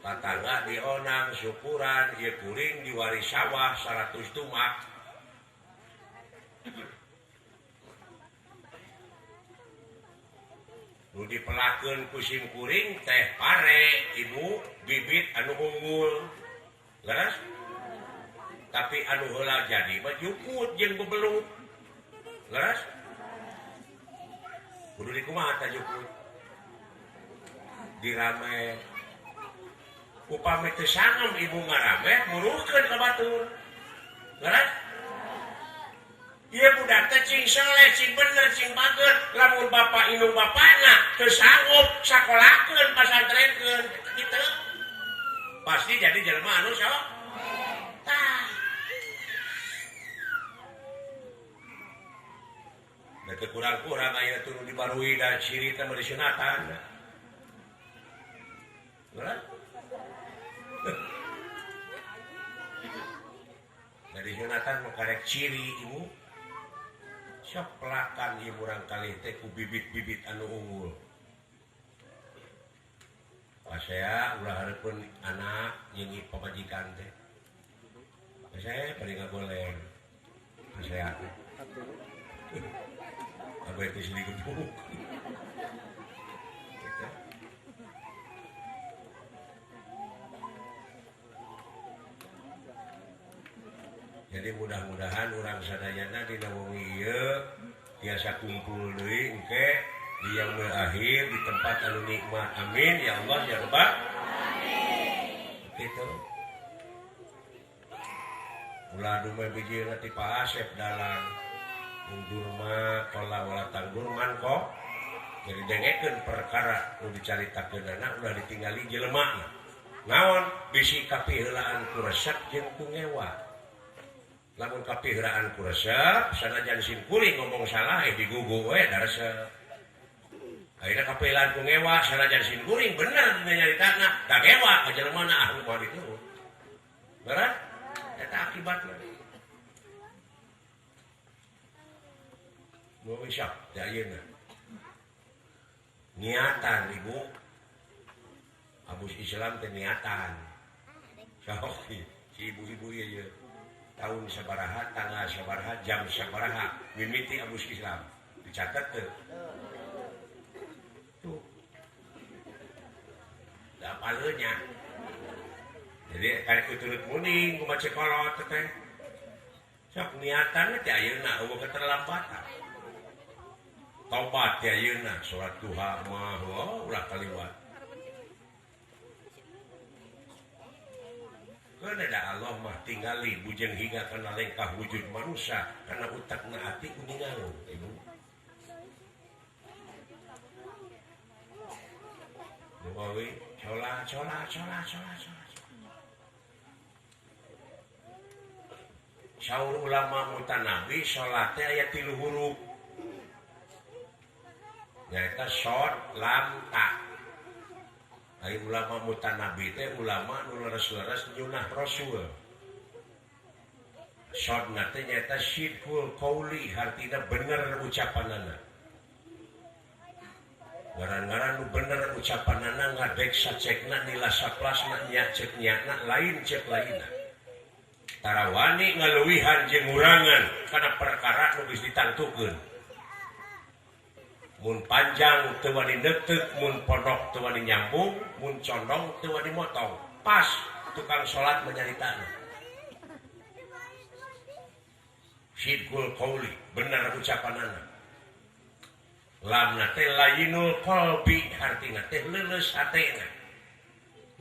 Tatangga dionang syukuran ieu kuring diwaris sawah 100 tumak. Nu dipelakeun ku sim kuring teh pare ibu bibit anu unggul. Leres? Tapi anu heula jadi mah jukut jeung bebeluk. Leres? Kudu dikumaha tah jukut? Dirame. Upami teu sangem ibu ngarame muruhkeun ka batur. Leres? Ieu budak teh cing soleh, cing bener, cing bager. Lamun bapak indung bapana teu sanggup sakolakeun, pasantrenkeun, kitu. Pasti jadi jelema anu sok. Tah. Da teu kurang-kurang aya turun dibarui da ciri teh mah disunatan. Leres? Da disunatan mah karek ciri ibu. Sok pelakan ieu murangkalih teh ku bibit-bibit anu unggul. Pasea ulah hareupeun anak jeung pamajikan teh. Pasea bari ngagoleng. Pasea teh. Abah teh sili gebuk. Gitu. Jadi mudah-mudahan urang sadayana dina wengi ieu tiasa kumpul deui engke di yaumil akhir di tempat anu nikmat. Amin ya Allah ya Rabbal alamin. Kitu. Ulah dume bijieuna ti Pak Asep dalang undurma qala wala tanggurman kok. Jadi dengekeun perkara nu dicaritakeunana ulah ditinggali jelemana. Naon bisi kapiheulaan ku resep jeung ku ngewa. Lamun kapiheulaan ku resep sanajan sim kuring ngomong salah digugu we da resep. Ayeuna kapiheulaan ku ngewa sanajan sim kuring bener dina nyaritana da ngewa ka jelemana ah nu moal ditu. Berat? Eta akibatna. Nu bisa da ayeuna. Niatan ibu. Abus Islam teh niatan. Sok si ibu-ibu ieu tahun sabaraha, tanggal sabaraha, jam sabaraha mimiti abus Islam. Dicatat teu? Tuh. Da apaleunya. Jadi karek turut muning kumaha cekolot teh. Sok niatan teh ayeuna eueuh keterlambatan. Tobat teh ayeuna salat duha mah ulah kaliwat. Karena da Allah mah tingali bujeng hingga kana lengkah wujud manusia karena utakna ati kuningalu ibu. Nuwawi cola cola cola cola cola. Saur ulama mutanabi salat teh aya 3 huruf. Nyaeta shod lam ta. Ai ulama mutanabi teh ulama nu leres-leres nyunah rasul. Sodna teh nyaeta sidqul qauli hartina bener ucapanana. Ngaran-ngaran nu bener ucapanana ngadek sacekna nila saplasna nya cek nyana lain cek lainna. Tarawani ngaluwihan jeung ngurangan kana perkara nu geus ditangtukeun. Mun panjang teu wani neuteuk, mun pondok teu wani nyambung, mun condong teu wani motong. Pas tukang salat menyaritana. Sidqul qauli bener ucapanana. Lamna teh layinul qalbi hartina teh leuleus hatena.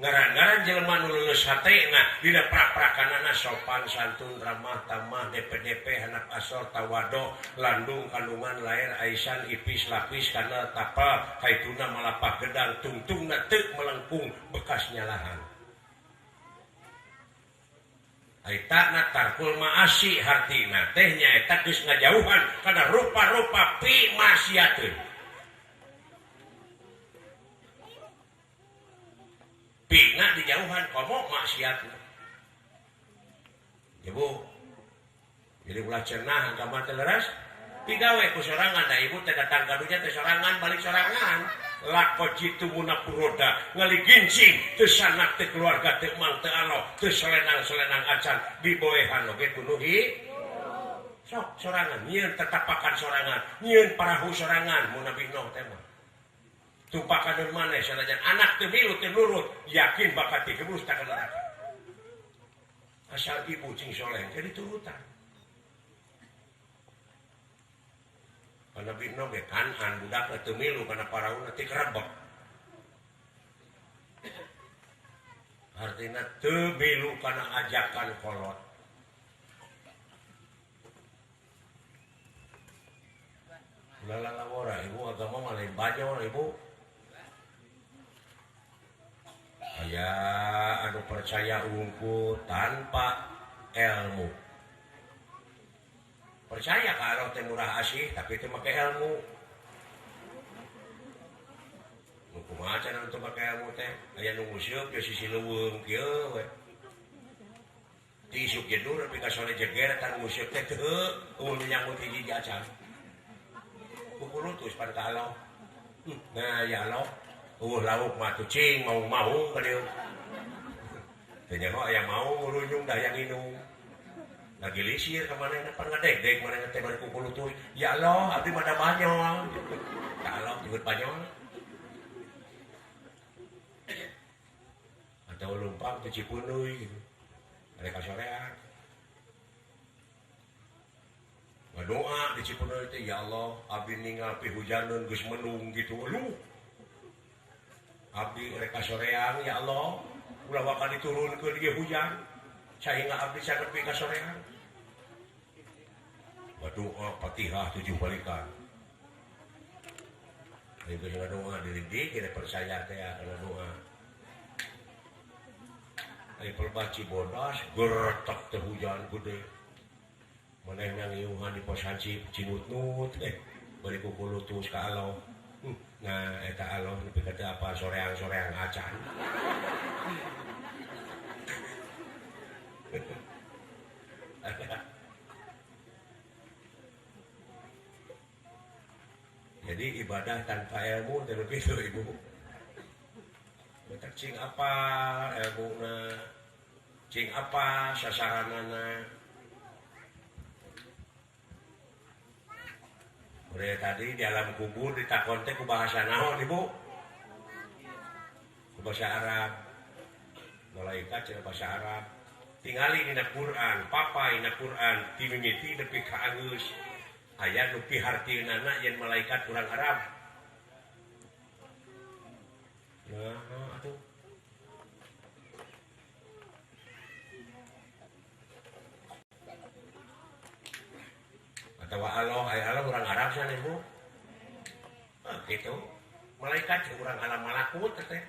Ngaran-ngaran jelema nu leuleus hatena dina prak-prakanana sopan santun ramah tamah DPDP hanap asor tawado landung kandungan lair aisan ipis lapis kana tapa kaituna malapak gedang tungtungna teu melengkung bekas nyalahan. Aitana tarkul maasi hartina teh nyaeta geus ngajauhan kana rupa-rupa pi maksiateun. Pina dijauhan komo maksiatna. Ibu jadi ulah cenah agama teh leres pigawe ku sorangan da ibu teh datang kadunya teh sorangan balik sorangan lako jitu munapuroda ngaligincing teu sanak teu keluarga teu mang teu alo teu selenang-selenang acan diboehan oge kunuhi sok sorangan nyieun tetapakan sorangan nyieun parahu sorangan mun Nabi Nuh teh mah tumpakan maneh sanajan anak teu milu teu nurut yakin bakal digebus ka neraka asal ibu cing soleh jadi turutan. Nabi Nuh ge kanan budak teu milu kana parauna teh kerebek. Artina teu milu kana ajakan kolot. Lalalawara ibu agama mah lain bajol ibu. Aya anu percaya unggul tanpa ilmu. Percaya kalau teh murah asih tapi teu make ilmu. Nu kumaha cenah teu make ilmu teh? Aya nu nguseup ya sisi leuweung kieu we. Ti isuk jedur nepi ka sore jeger eta nguseup teh teu eueuh nu nyangut hiji acan. Kukulutus pan ka Allah. Nah ya Allah, eueuh lauk mah cing maung-maung ka dieu. Teu nyaho aya maung ngurunyung da hayang nginum. Lagi lisir ke mana pan ngadegdeg mana teh bari kukulutus. Ya Allah, abdi mah da banyol. Ya Allah, jemput banyol. Atau lumpang ke Cipunduy gitu. Mereka sorean. Ngadoa di Cipunduy teh, ya Allah, abdi ninggal pihujaneun geus mendung gitu. Aduh. Abdi reka soreang ya Allah, ulah bakal diturunkeun ieu hujan. Sehingga abdi sanepi ka soreang. Doa Fatihah 7 balikan. Ibu doa diri kita percaya teh kana doa. Ari pelbah Cibodas gertek teh hujan gede. Manehna ngiuhan di pos hansip Cinutnut bari kukulutus ka Allah. Nah eta Allah nepi ka teu apa soreang-soreang acan. Jadi ibadah tanpa ilmu teh begitu ibu. Betak cing apa ilmuna, cing apa sasaranana. Udah tadi di alam kubur ditakon teh ku bahasa naon ibu? Ku bahasa Arab. Malaikat cenah bahasa Arab. Tingali dina Quran, papai dina Quran, timimiti nepi ka anggeus. Aya nu pihartieunana yen malaikat kurang Arab. Nah, atuh. Atawa Allah, aya Allah urang Arab sana ibu. Nah, gitu. Malaikat urang alam malakut teh.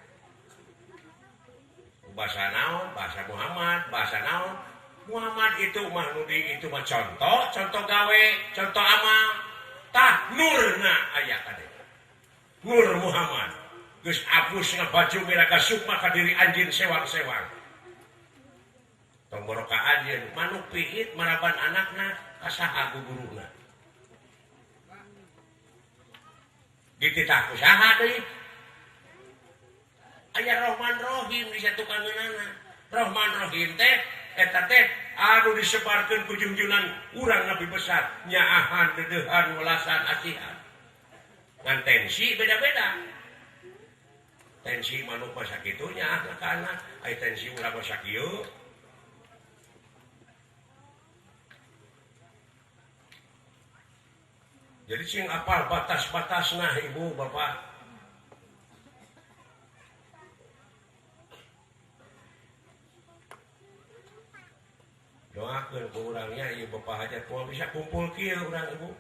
Bahasa naon? Bahasa Muhammad, bahasa naon? Muhammad itu mah nu di itu mah contoh, contoh gawe, contoh amal. Tah nurna aya kade. Nur Muhammad. Geus apus ngabaju miraga sukma ka diri anjeun sewang-sewang. Tong boro ka anjeun manuk pihit maraban anakna ka saha guguruna. Dititah ku saha deui? Aya Rahman Rohim di satukangeunana. Rahman Rohim teh eta teh anu disebarkeun ku junjunan urang Nabi besar nyaahan deudeuhan welasan asihan. Ngan tensi beda-beda. Tensi manuk mah sakitu nyaah ka anak, ai tensi urang mah sakieu. Jadi sing apal batas-batasna ibu bapak. Doakeun ku urangnya ieu bapak hajat moal bisa kumpul kieu urang ibu.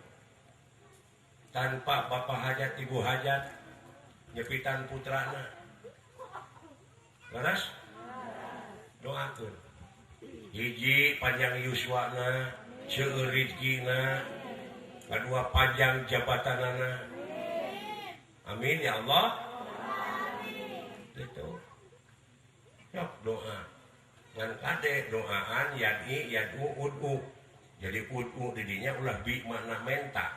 Tanpa bapak hajat ibu hajat nyepitan putrana. Leres? Doakeun. Hiji panjang yuswana, seueur rezekina, kadua panjang jabatanana. Amin ya Allah. Gitu. Sok doa. Ngan kade doaan yad'i yad'u ud'u. Jadi ud'u didinya ulah bi makna menta.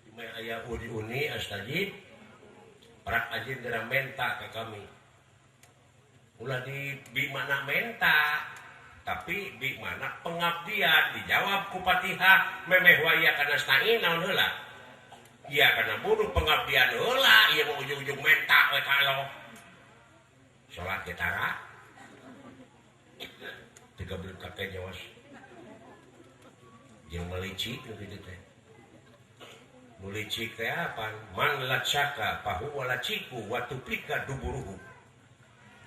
Cuma aya ud'uni astajib prak ajin geura menta ka kami. Ulah di bi makna menta, tapi bi makna pengabdian dijawab ku Fatihah memeh waya kana stain naon heula. Iya kana bunuh pengabdian heula, ieu mah ujung-ujung menta we ka Allah. Salat getara tiga belut kakek nyawas jeung melicik nu kitu teh. Nu licik teh apa? Man lacaka fahuwa laciku wa tuplika duburuhu.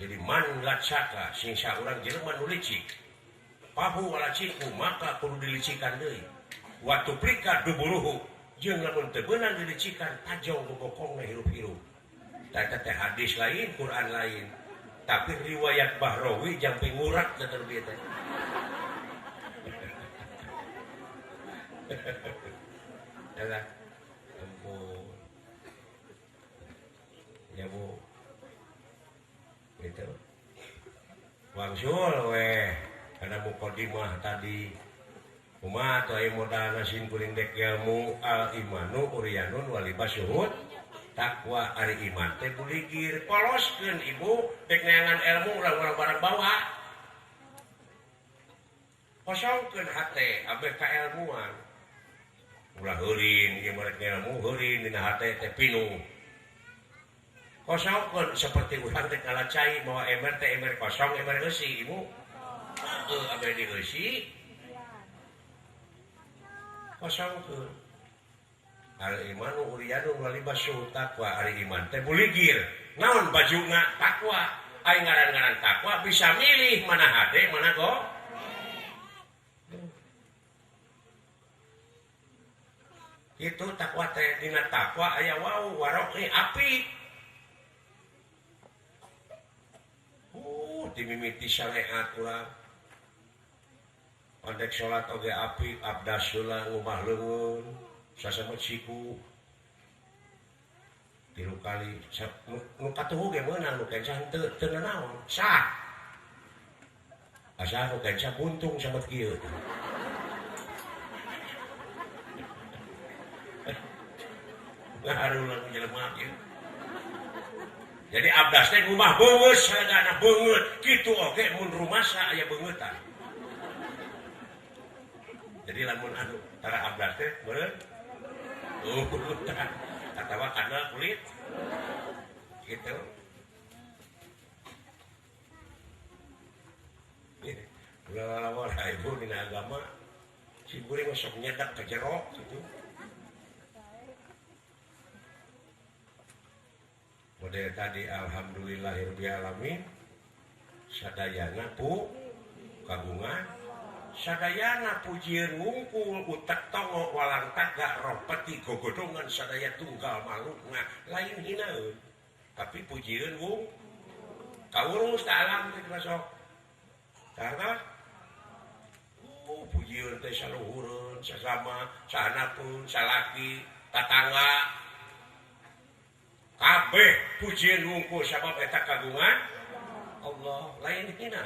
Jadi man lacaka sing saurang jelema nu licik fahuwa laciku maka kudu dilicikan deui. Wa tuplika duburuhu jeung lamun teu beunang dilicikan tajong bobokongna hirup-hirup. Eta teh hadis lain, Quran lain. Tapi riwayat Bahrawi jampe ngurak teh terlebih teh. Alah, ampun. Ya Bu. Gitu. Wangsul weh kana mukadimah tadi. Kumaha atuh aya modalna sin kuring dek ilmu al imanu uryanun walibasuhud. Takwa ari iman teh buligir poloskeun ibu dek neangan ilmu ulah-ulah barang bawa kosongkeun hate abeh kailmuan ulah heurin ieu mah rek ilmu heurin dina hate teh pinuh kosongkeun seperti urang teh ngalacai mawa ember teh ember kosong ember eusi ibu heuh abeh dieusi kosongkeun. Al imanu uryanun walibasu taqwa ari iman teh buligir naon bajuna takwa ai ngaran-ngaran takwa bisa milih mana hade mana go itu takwa teh dina takwa aya wau waroqi api dimimiti syariat urang pandek salat oge api abdas heula ngubah leungeun sasamet siku tilu kali nu katuhu ge meunang nu kenca henteu teu nanaon sah asa nu kenca buntung samet kieu ngaharulang jelema kieu. Jadi abdas teh ngubah beungeut sagana beungeut kitu oge mun rumasa aya beungeutan. Jadi lamun anu tara abdas teh meureun atawa kana kulit gitu. Ulah lawan ibu dina agama si kuring mah sok nyedak ka jero gitu. Model tadi alhamdulillahirabbil alamin sadayana pu kagungan sadayana pujieun wungkul utek tongo walang tagak roh peti gogodongan sadaya tunggal malukna lain hinaeun tapi pujieun wung kaurus ta alam teh masuk karena pujieun teh saluhureun sasama sahanapun salaki tatangga kabeh pujieun wungkul sabab eta kagungan Allah lain hina.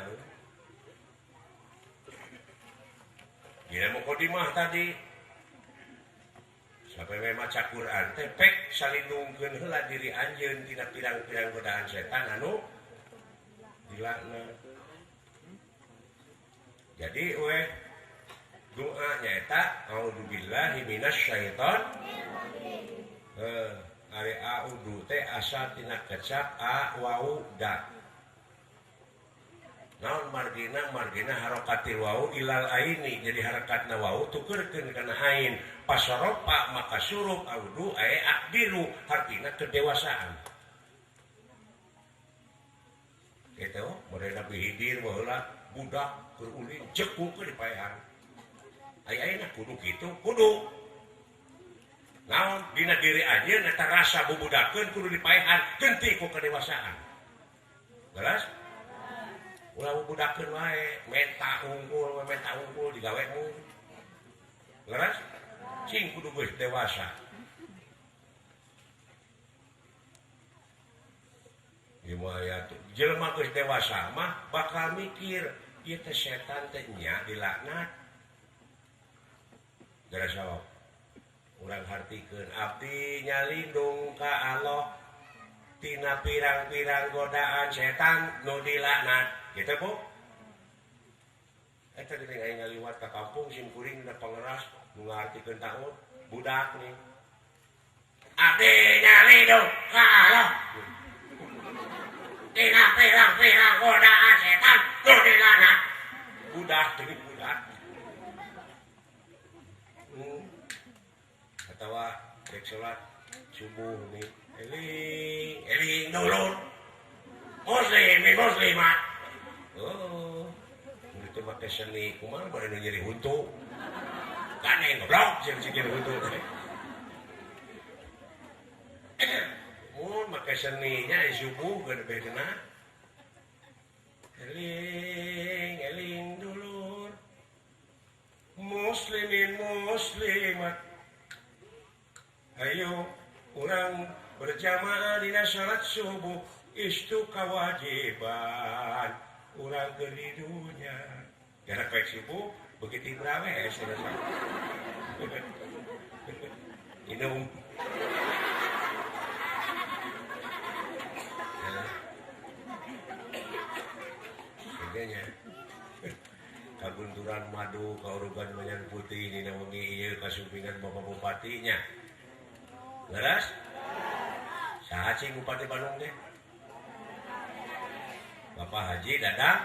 Dina mukadimah tadi sampai we maca Quran teh pek salindungkeun heula diri anjeun tina pirang-pirang godaan setan anu dilaknat. Jadi we doa nyaeta auzubillahi minasyaiton. Ari audu teh asa tina kecap a wau da. Naon margina margina harokatil wau ilal aini, jadi harakatna wau tukeurkeun kana ain. Pasaropa maka surup audu ae akdiru artina kedewasaan. Kitu model Nabi Hidir baheula budak keur ulin jekuk keur dipaehan. Ai ayeuna kudu kitu kudu. Naon dina diri anjeun eta rasa bubudakeun kudu dipaehan genti ku kedewasaan. Jelas? Ulah bubudakeun wae, menta unggul digawe mu. Leres? Cing kudu geus dewasa. Ieu mah aya jelema geus dewasa mah bakal mikir ieu teh setan teh nya dilaknat. Gara sok urang hartikeun abdi nyalindung ka Allah tina pirang-pirang godaan setan nu dilaknat. Gitu Bu. Eta geuning aing ngaliwat ka kampung sim kuring da pangeras nu ngartikeun taun budak nih. Abdi nyalindung ka Allah tina pirang-pirang godaan setan nu dilaknat. Budak deui budak. Atawa rek salat subuh nih eling eling dulur muslimin muslimat. Oh, itu make seni kumaha bade nu nyeri huntu. Gandeng goblok jeung si nyeri huntu. Mun make seninya subuh gede bedena. Eling eling dulur muslimin muslimat. Ayo urang berjamaah dina salat subuh istu kewajiban urang keur di dunya. Jarak baik subuh begitu berawe selesai. Minum. Sebagainya. Kagunturan madu, kaurugan menyan putih dina wengi ieu kasumpingan Bapak Bupatinya. Leres? Saha cing Bupati Bandung teh? Bapak Haji Dadang.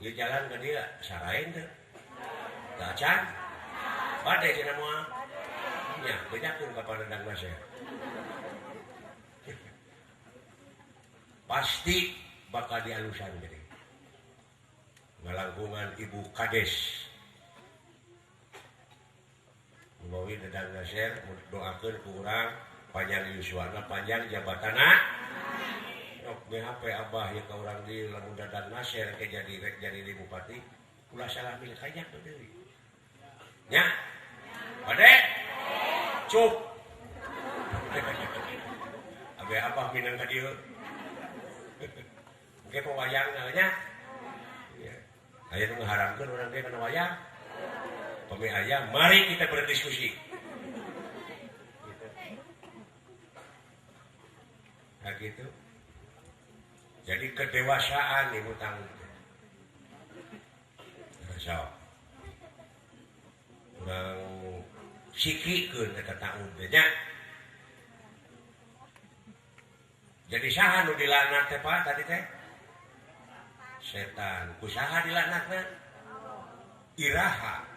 Ieu jalan ka dieu saraen teh. Teu acan. Bade cenah moal. Nya, bejakeun ka Pak Dadang Nasir. Pasti bakal dialusan gede. Ngalangkungan Ibu Kades. Mawi Dadang Nasir doakeun ku urang panjang yuswana panjang jabatanna. Nok BHP abah ieu ka urang di lamun Dadang Nasir ke jadi rek jadi di bupati ulah salah milih kanyak deui. Nya. Bade. Cup. Abe abah minang ka dieu. Engke pewayang nya. Aya nu ngaharamkeun urang ge kana wayang. Pemi ayah, mari kita berdiskusi. Gitu. Nah gitu. Jadi kedewasaan ibu tanggung. So, urang sikikeun eta taun teh nya. Jadi saha nu dilaknat teh Pak tadi teh? Setan. Ku saha dilaknatna? Iraha.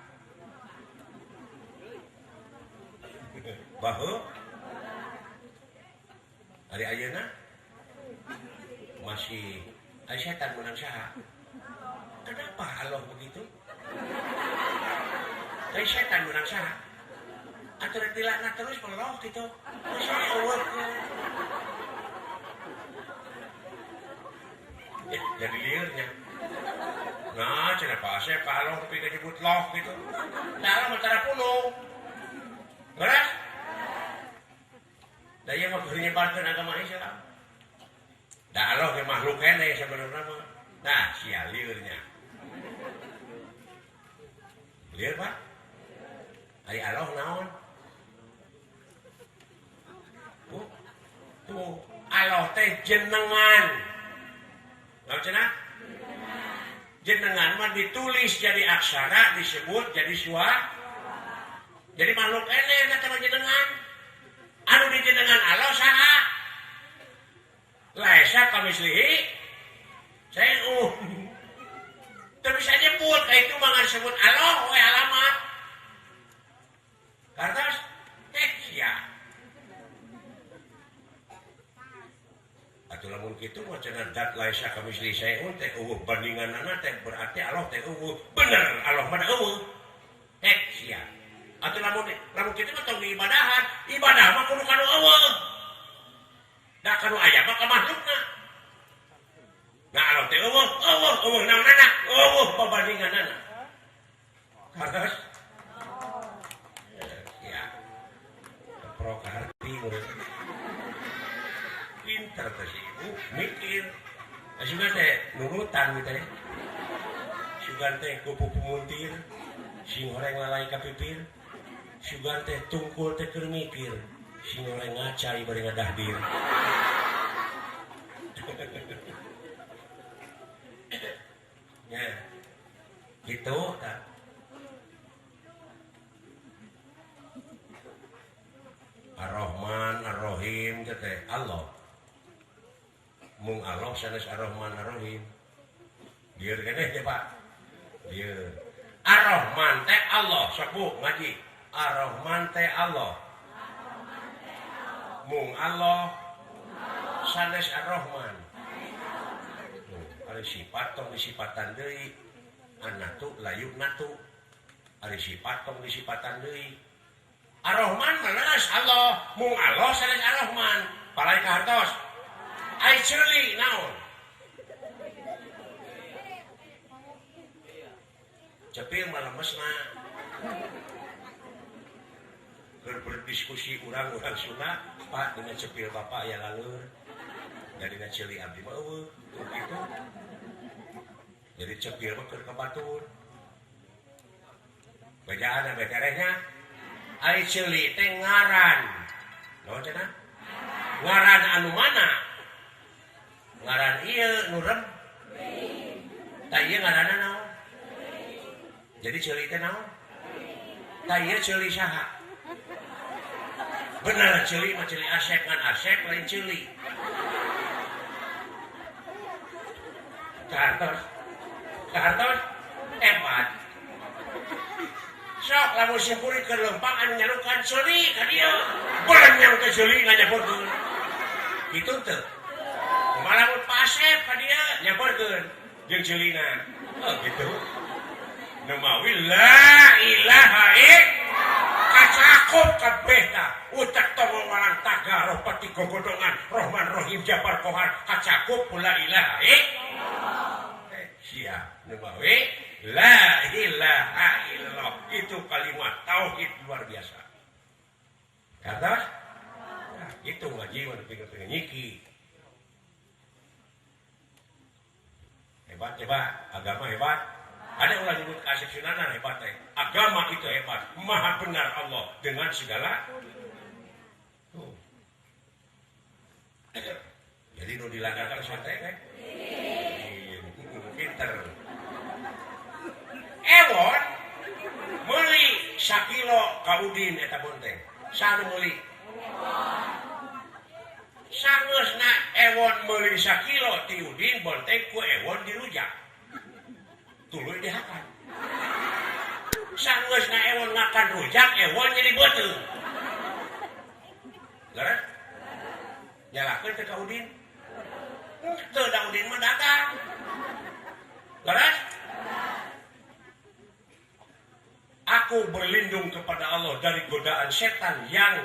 Bahu hari ayeuna masih ari setan menang saha? Kenapa Allah begitu? Ari setan menang saha? Atuh rek dilaknat terus meloh gitu. Saya eueuh. Jadi liurnya. Nah, cenah Pak Asep ka Allah tapi nyebut loh gitu. Da Allah mah tara pulung. Beres? Da ieu mah keur nyebarkeun agama Islam. Da Allah ge makhluk keneh sabenerna mah. Nah, sia liurnya. Liur, Pak? Ari Allah naon? Tuh, Allah teh jenengan. Naon cenah? Jenengan mah ditulis jadi aksara, disebut jadi suara. Jadi makhluk keneh eta mah jenengan. Anu dijenengan Allah saha? Laisa kamislihi syai'un. Teu bisa nyebut ka itu mah ngan sebut Allah we alamat. Kartos teh sia. Atuh lamun kitu mah cenah dat laisa kamislihi syai'un teh eueuh bandinganana teh berarti Allah teh eueuh. Bener Allah mah eueuh. Hek sia. Atuh lamun lamun kitu mah tong diibadahan, ibadah mah kudu ka nu eueuh. Da ka nu aya mah ka makhlukna. Nah Allah teh eueuh, eueuh, eueuh naonana? Eueuh pabandinganana. Kartos? Ya. Keprok harti murid. Pinter teh si ibu, mikir. Sugan teh nurutan gitu teh. Sugan teh kupu pumuntir, sing horeng lalai ka pipir. Sugan teh tungkul teh keur mikir, sing horeng ngacai bari ngadahdir. Ya. Gitu tah. Ar-Rahman, Ar-Rahim teh Allah. Mung Allah sanes Ar-Rahman Ar-Rahim. Lieur keneh teh Pak. Lieur. Ar-Rahman teh Allah, sok Bu ngaji. Ar-Rahman teh Allah. Mung Allah sanes Ar-Rahman. Ari sifat tong disipatan deui. Anatu layu natu. Ari sifat tong disipatan deui. Ar-Rahman mah Allah, mung Allah sanes Ar-Rahman. Palai ka hartos. Ai ceuli naon? Cepil mah lemesna. Keur berdiskusi urang-urang Sunda, Pak dengan cepil bapak ya laleur. Da dina ceuli abdi mah eueuh, kitu. Jadi cepil mah keur ka batur. Bejaan beterehnya. Ai ceuli teh ngaran. Naon cenah? Ngaran anu mana? Ngaran ieu nu rem. Tah ieu ngaranna naon? Jadi ceuli teh naon? Tah ieu ceuli saha? Bener ceuli mah ceuli Asep ngan Asep lain ceuli. Kahartos. Kahartos hebat. Sok lamun simkuring keur lempang anu nyalukan ceuli ka dieu. Berenyang teh ceuli nganyamperkeun. Kitu teu? Kumaha lamun Pak Asep ka dieu nyamperkeun jeung ceulina. Oh gitu. Nu mawi la ilaha illallah kacakup kabeh tah. Utak tongo walang taga roh pati gogodongan Rahman Rahim Jabar Kohar kacakup la ilaha illallah. Sia nu mawi la ilaha illallah itu kalimat tauhid luar biasa. Kata? Nah, itu ngaji mah pingin nyiki. Hebat hebat, agama hebat. Ada ulah nyebut Asep Sunanan hebat teh. Agama itu hebat, maha benar Allah dengan segala. Tuh. Jadi nu dilanggarkan santai teh. Pinter. Ewon meuli sakilo ka Udin eta bonteng. Saha nu meuli? Sangeusna Ewon meuli sakilo ti Udin bonteng ku Ewon dirujak. Tuluy dihakan. Sangeusna Ewon ngakan rujak, Ewon jadi beuteung. Leres? Nyalakeun teh ka Udin. Teu da Udin mah dagang. Leres? Aku berlindung kepada Allah dari godaan setan yang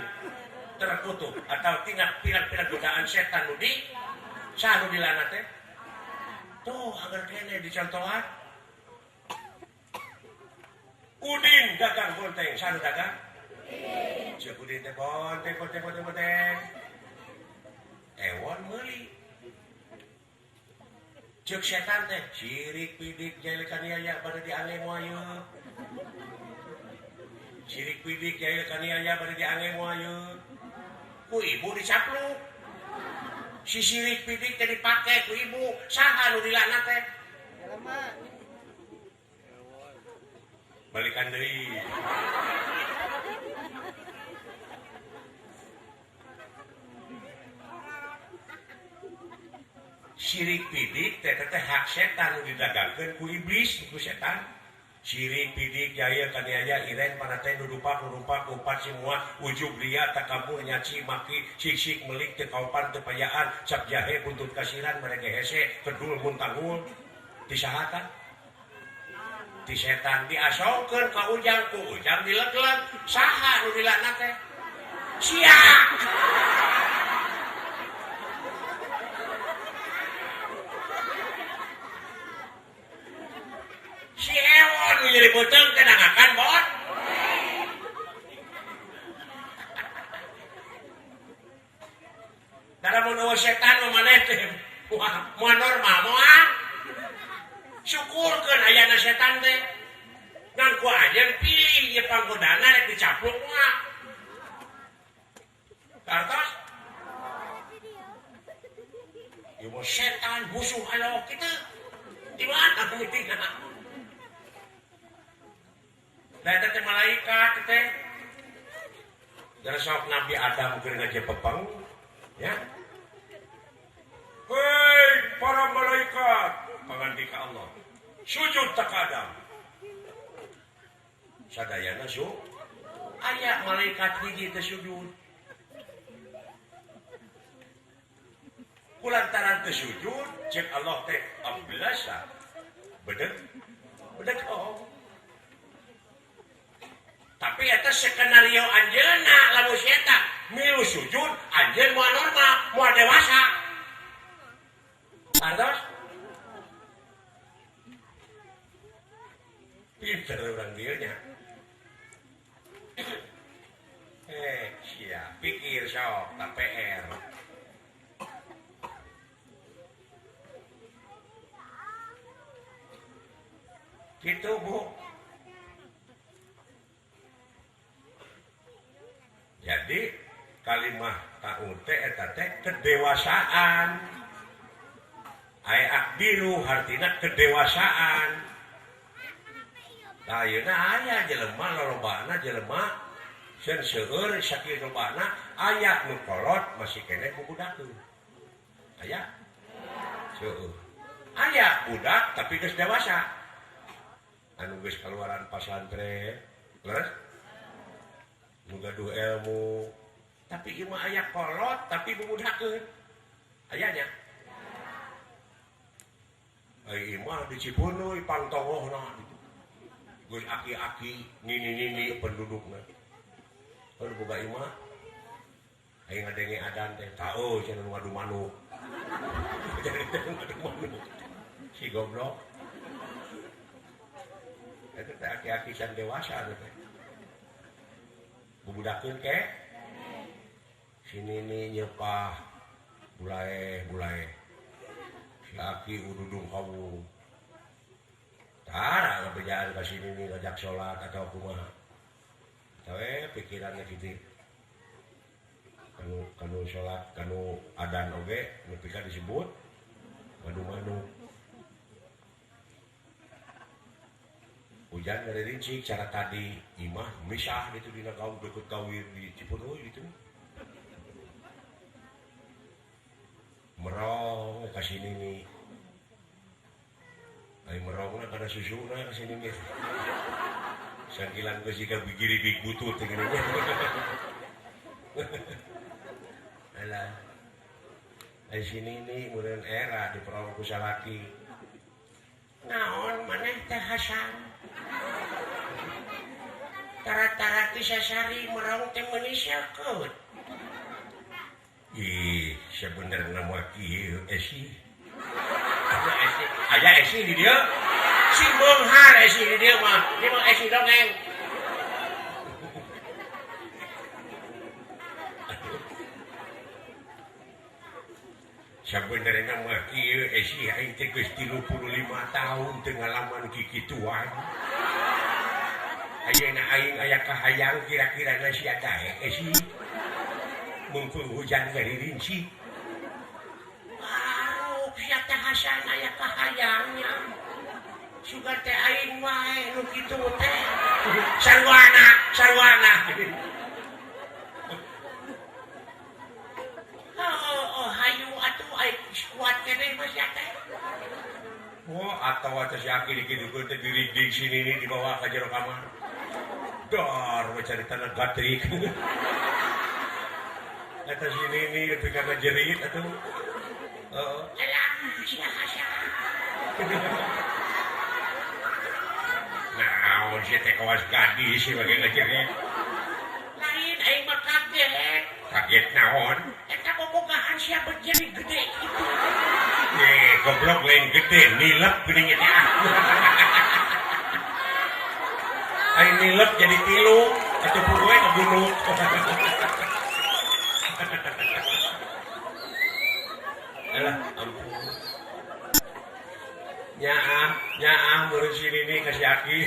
terkutuk atau tindak pirang-pirang godaan setan nu di saha nu dilana teh? Tuh agar kene dicontohan. Udin dagang bonteng, saha nu dagang? Ceuk Udin teh bonteng bonteng bonteng bonteng. Ewon meuli. Ceuk setan teh sirik pidik jahil kaniaya bade diange moal ieu. Sirik pidik jahil kaniaya bade diange moal ieu. Ku ibu dicapluk. Si sirik pidik teh dipake ku ibu, saha nu dilaknat teh? Balikan deui. Sirik pidik teh teh hak setan nu didagangkeun ku iblis ku setan. Sirik pidik jahil kaniaya iren panate nudupak nurumpak umpat semua ujub ria takabur nyaci maki sik-sik melik teu kaopan teu payaan cap jahe buntut kasiran merege hese kedul muntangul ti sahatan ti setan diasongkeun ka ujang ku ujang dilegleg saha nu dilaknat teh sia. Si Ewon nu nyeri beuteung teh nangakan bon. Da lamun eueuh setan mah maneh teh moal normal moal. Syukurkeun ayana setan teh. Ngan ku anjeun pilih ieu panggodana rek dicapluk moal. Kartos? Ieu mah setan musuh Allah kitu. Di mana mimitina? Da eta teh malaikat teh. Gara sok Nabi Adam keur ngajepepeng, ya. Hei para malaikat, pangandika Allah. Sujud ka Adam. Sadayana su aya malaikat hiji teh sujud. Kulantaran teu sujud, ceuk Allah teh ablasa. Bedeg bedeg oh. Tapi eta skenario anjeunna lamun si eta milu sujud anjeun moal normal, moal dewasa. Artos? Pinter urang dieu nya. Sia pikir sok ka PR. Gitu Bu. Jadi kalimah ta'ud teh eta teh kedewasaan. Ai akbiru hartina kedewasaan. Tah ayeuna aya jelema lolobana jelema seun seueur sakieu lobana aya nu kolot masih keneh bubudakeun. Aya? Seueur. Aya budak tapi geus dewasa. Anu geus kaluaran pasantren, leres? Nu gaduh ilmu, tapi ieu mah aya kolot tapi bubudakeun. Aya nya? Ai ieu mah di Cipunduy pangtongohna gitu. Geus aki-aki, nini-nini pendudukna. Anu boga imah aing ngadenge adan teh, tahu cenah nu ngadu manuk. Ngadu manuk. Si goblok. Eta teh aki-aki can dewasa teh. Bubudakeun ke? Si nini nyepah bulae-bulae. Si aki ududung kawu. Tara ngabejaan ka si nini ngajak salat atau kumaha. Tawe pikiranna kitu. Kanu salat, kanu adan oge nepi ka disebut madu-madu. Hujan dari rincik cara tadi imah misah gitu dina gaung deket gawir di Cipunduy gitu. Merong ka sini nih. Ai merongna kana susuna ka sini nih. Sangkilan geus jiga bigiribig butut teh geuning. Alah. Ai sini nih meureun era diperong ku salaki. Naon maneh teh Hasan? Tara-tara ti sasari merong teh meuni seukeut. Ih, sebenarnya mah kieu esi. Aya esi di dieu? Si beunghar esi di dieu mah. Ieu mah esi dongeng. Sabenerna mah kieu esi aing teh geus 35 tahun teu ngalaman kikituan. Ayeuna aing aya kahayang kira-kira na sia daek esi. Mungkung hujan garirinci. Baru sia teh Hasan aya kahayangnya. Sugan teh aing wae nu kitu teh. Sarwana, sarwana. Oh, hayu atuh aing kuat keneh mah sia teh. Wah, atawa teh si Aki dikitukeun teh dirigdig sini ini dibawa ka jero kamar. Dor we caritana gatrik. Eta si nini nepi ka ngajerit atuh. Heeh. Alah, sia Hasan. Naon sia teh kawas gadis sih bage ngajerit. Lain aing mah kaget. Kaget naon? Eta bobogahan sia jadi gede kitu. Goblok lain gede, nilep geuning eta. Aing nilep jadi tilu, atuh kudu we ngagunuk. Alah, ampun. Nyaah, nyaah meureun si nini ka si Aki.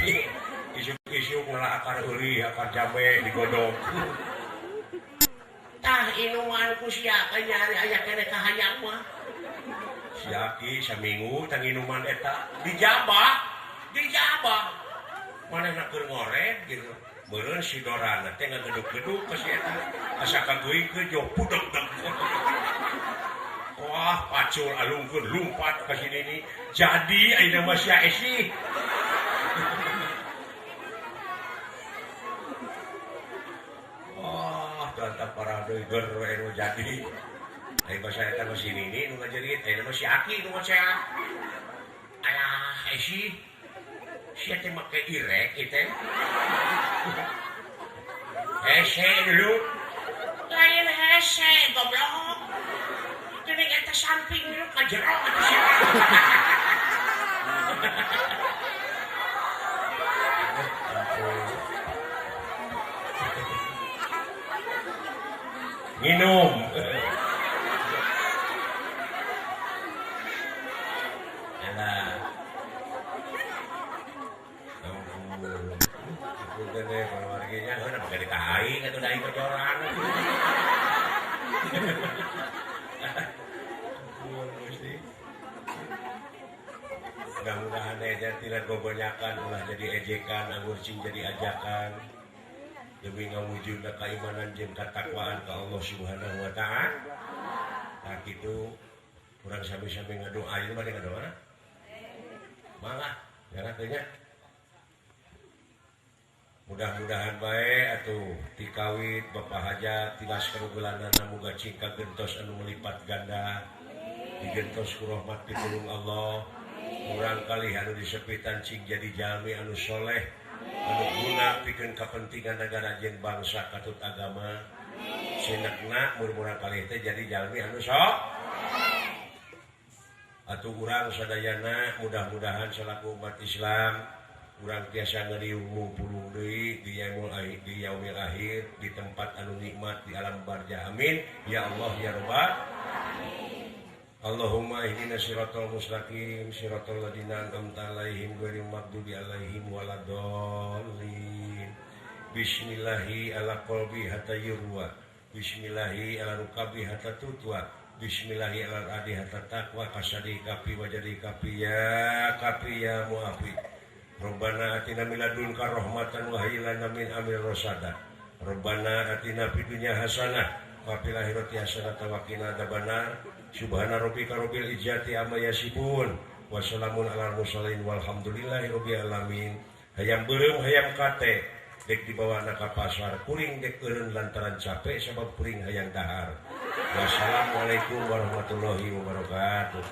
Isuk-isuk ngala akar eurih, akar jambe digodog. Tah inuman ku sia nyari aya keneh kahayang mah. Si Aki saminggu tang inuman eta dijabah, dijabah. Manehna keur ngored gitu. Meureun si Dorana teh ngagedug-gedug ka si eta. Asa kageuikeun jauh pudeg-deg. Wah, pacul alungkeun lumpat ka si nini. Jadi ayeuna mah sia esi. Wah, tantang parah deui ger we nu jadi. Ai basa eta mah si nini nu ngajerit, ayeuna mah si Aki nu ngaceak. Alah, esi. Sia teh make irek ieu teh. Hese dulu. Lain hese goblok. Geuning eta samping nu ka jero atuh sia. Minum. Alah. Ampun. Punten teh pawarginya heuh make di ka aing atuh da aing kocoran. Ampun Gusti. Mudah-mudahan teh tina gogonyakan ulah jadi ejekan, anggur cing jadi ajakan. Demi ngawujudna keimanan jeung katakwaan ka Allah Subhanahu wa taala. Tah kitu urang sami-sami ngadoa ieu bade ngadoa. Mangga, jangan teh nya. Mudah-mudahan bae atuh tikawit Bapak Hajat tilas karugelanana muga cing kagentos anu melipat ganda. Digentos ku rahmat pitulung Allah. Urang kalih anu disepitan cing jadi jalmi anu soleh, anu guna pikeun kapentingan negara jeung bangsa katut agama. Sinekna murmurang kalih teh jadi jalmi anu sok. Atuh urang sadayana mudah-mudahan salaku umat Islam urang tiasa ngariung ngumpulung deui di yaumil akhir di tempat anu nikmat di alam barzah. Amin ya Allah ya Rabbal. Allahumma ihdina siratal mustaqim siratal ladzina an'amta alaihim ghairil maghdubi alaihim waladdallin. Bismillahi ala qalbi hatta yurwa. Bismillahi ala rukabi hatta tutwa. Bismillahi ala adi hatta taqwa kasadi kapi wajadi kapi ya kapi ya muafi. Rabbana atina min ladunka rahmatan wa hayyi lana min amrina rasyada. Rabbana atina fid dunya hasanah wa fil akhirati hasanah wa qina adzabannar. Subhana rabbika rabbil izzati amma yasifun wa salamun alal mursalin walhamdulillahi rabbil alamin. Hayam beureum hayam kate dek dibawa ka pasar kuring dek eureun lantaran capek sabab kuring hayang dahar. Wassalamualaikum warahmatullahi wabarakatuh.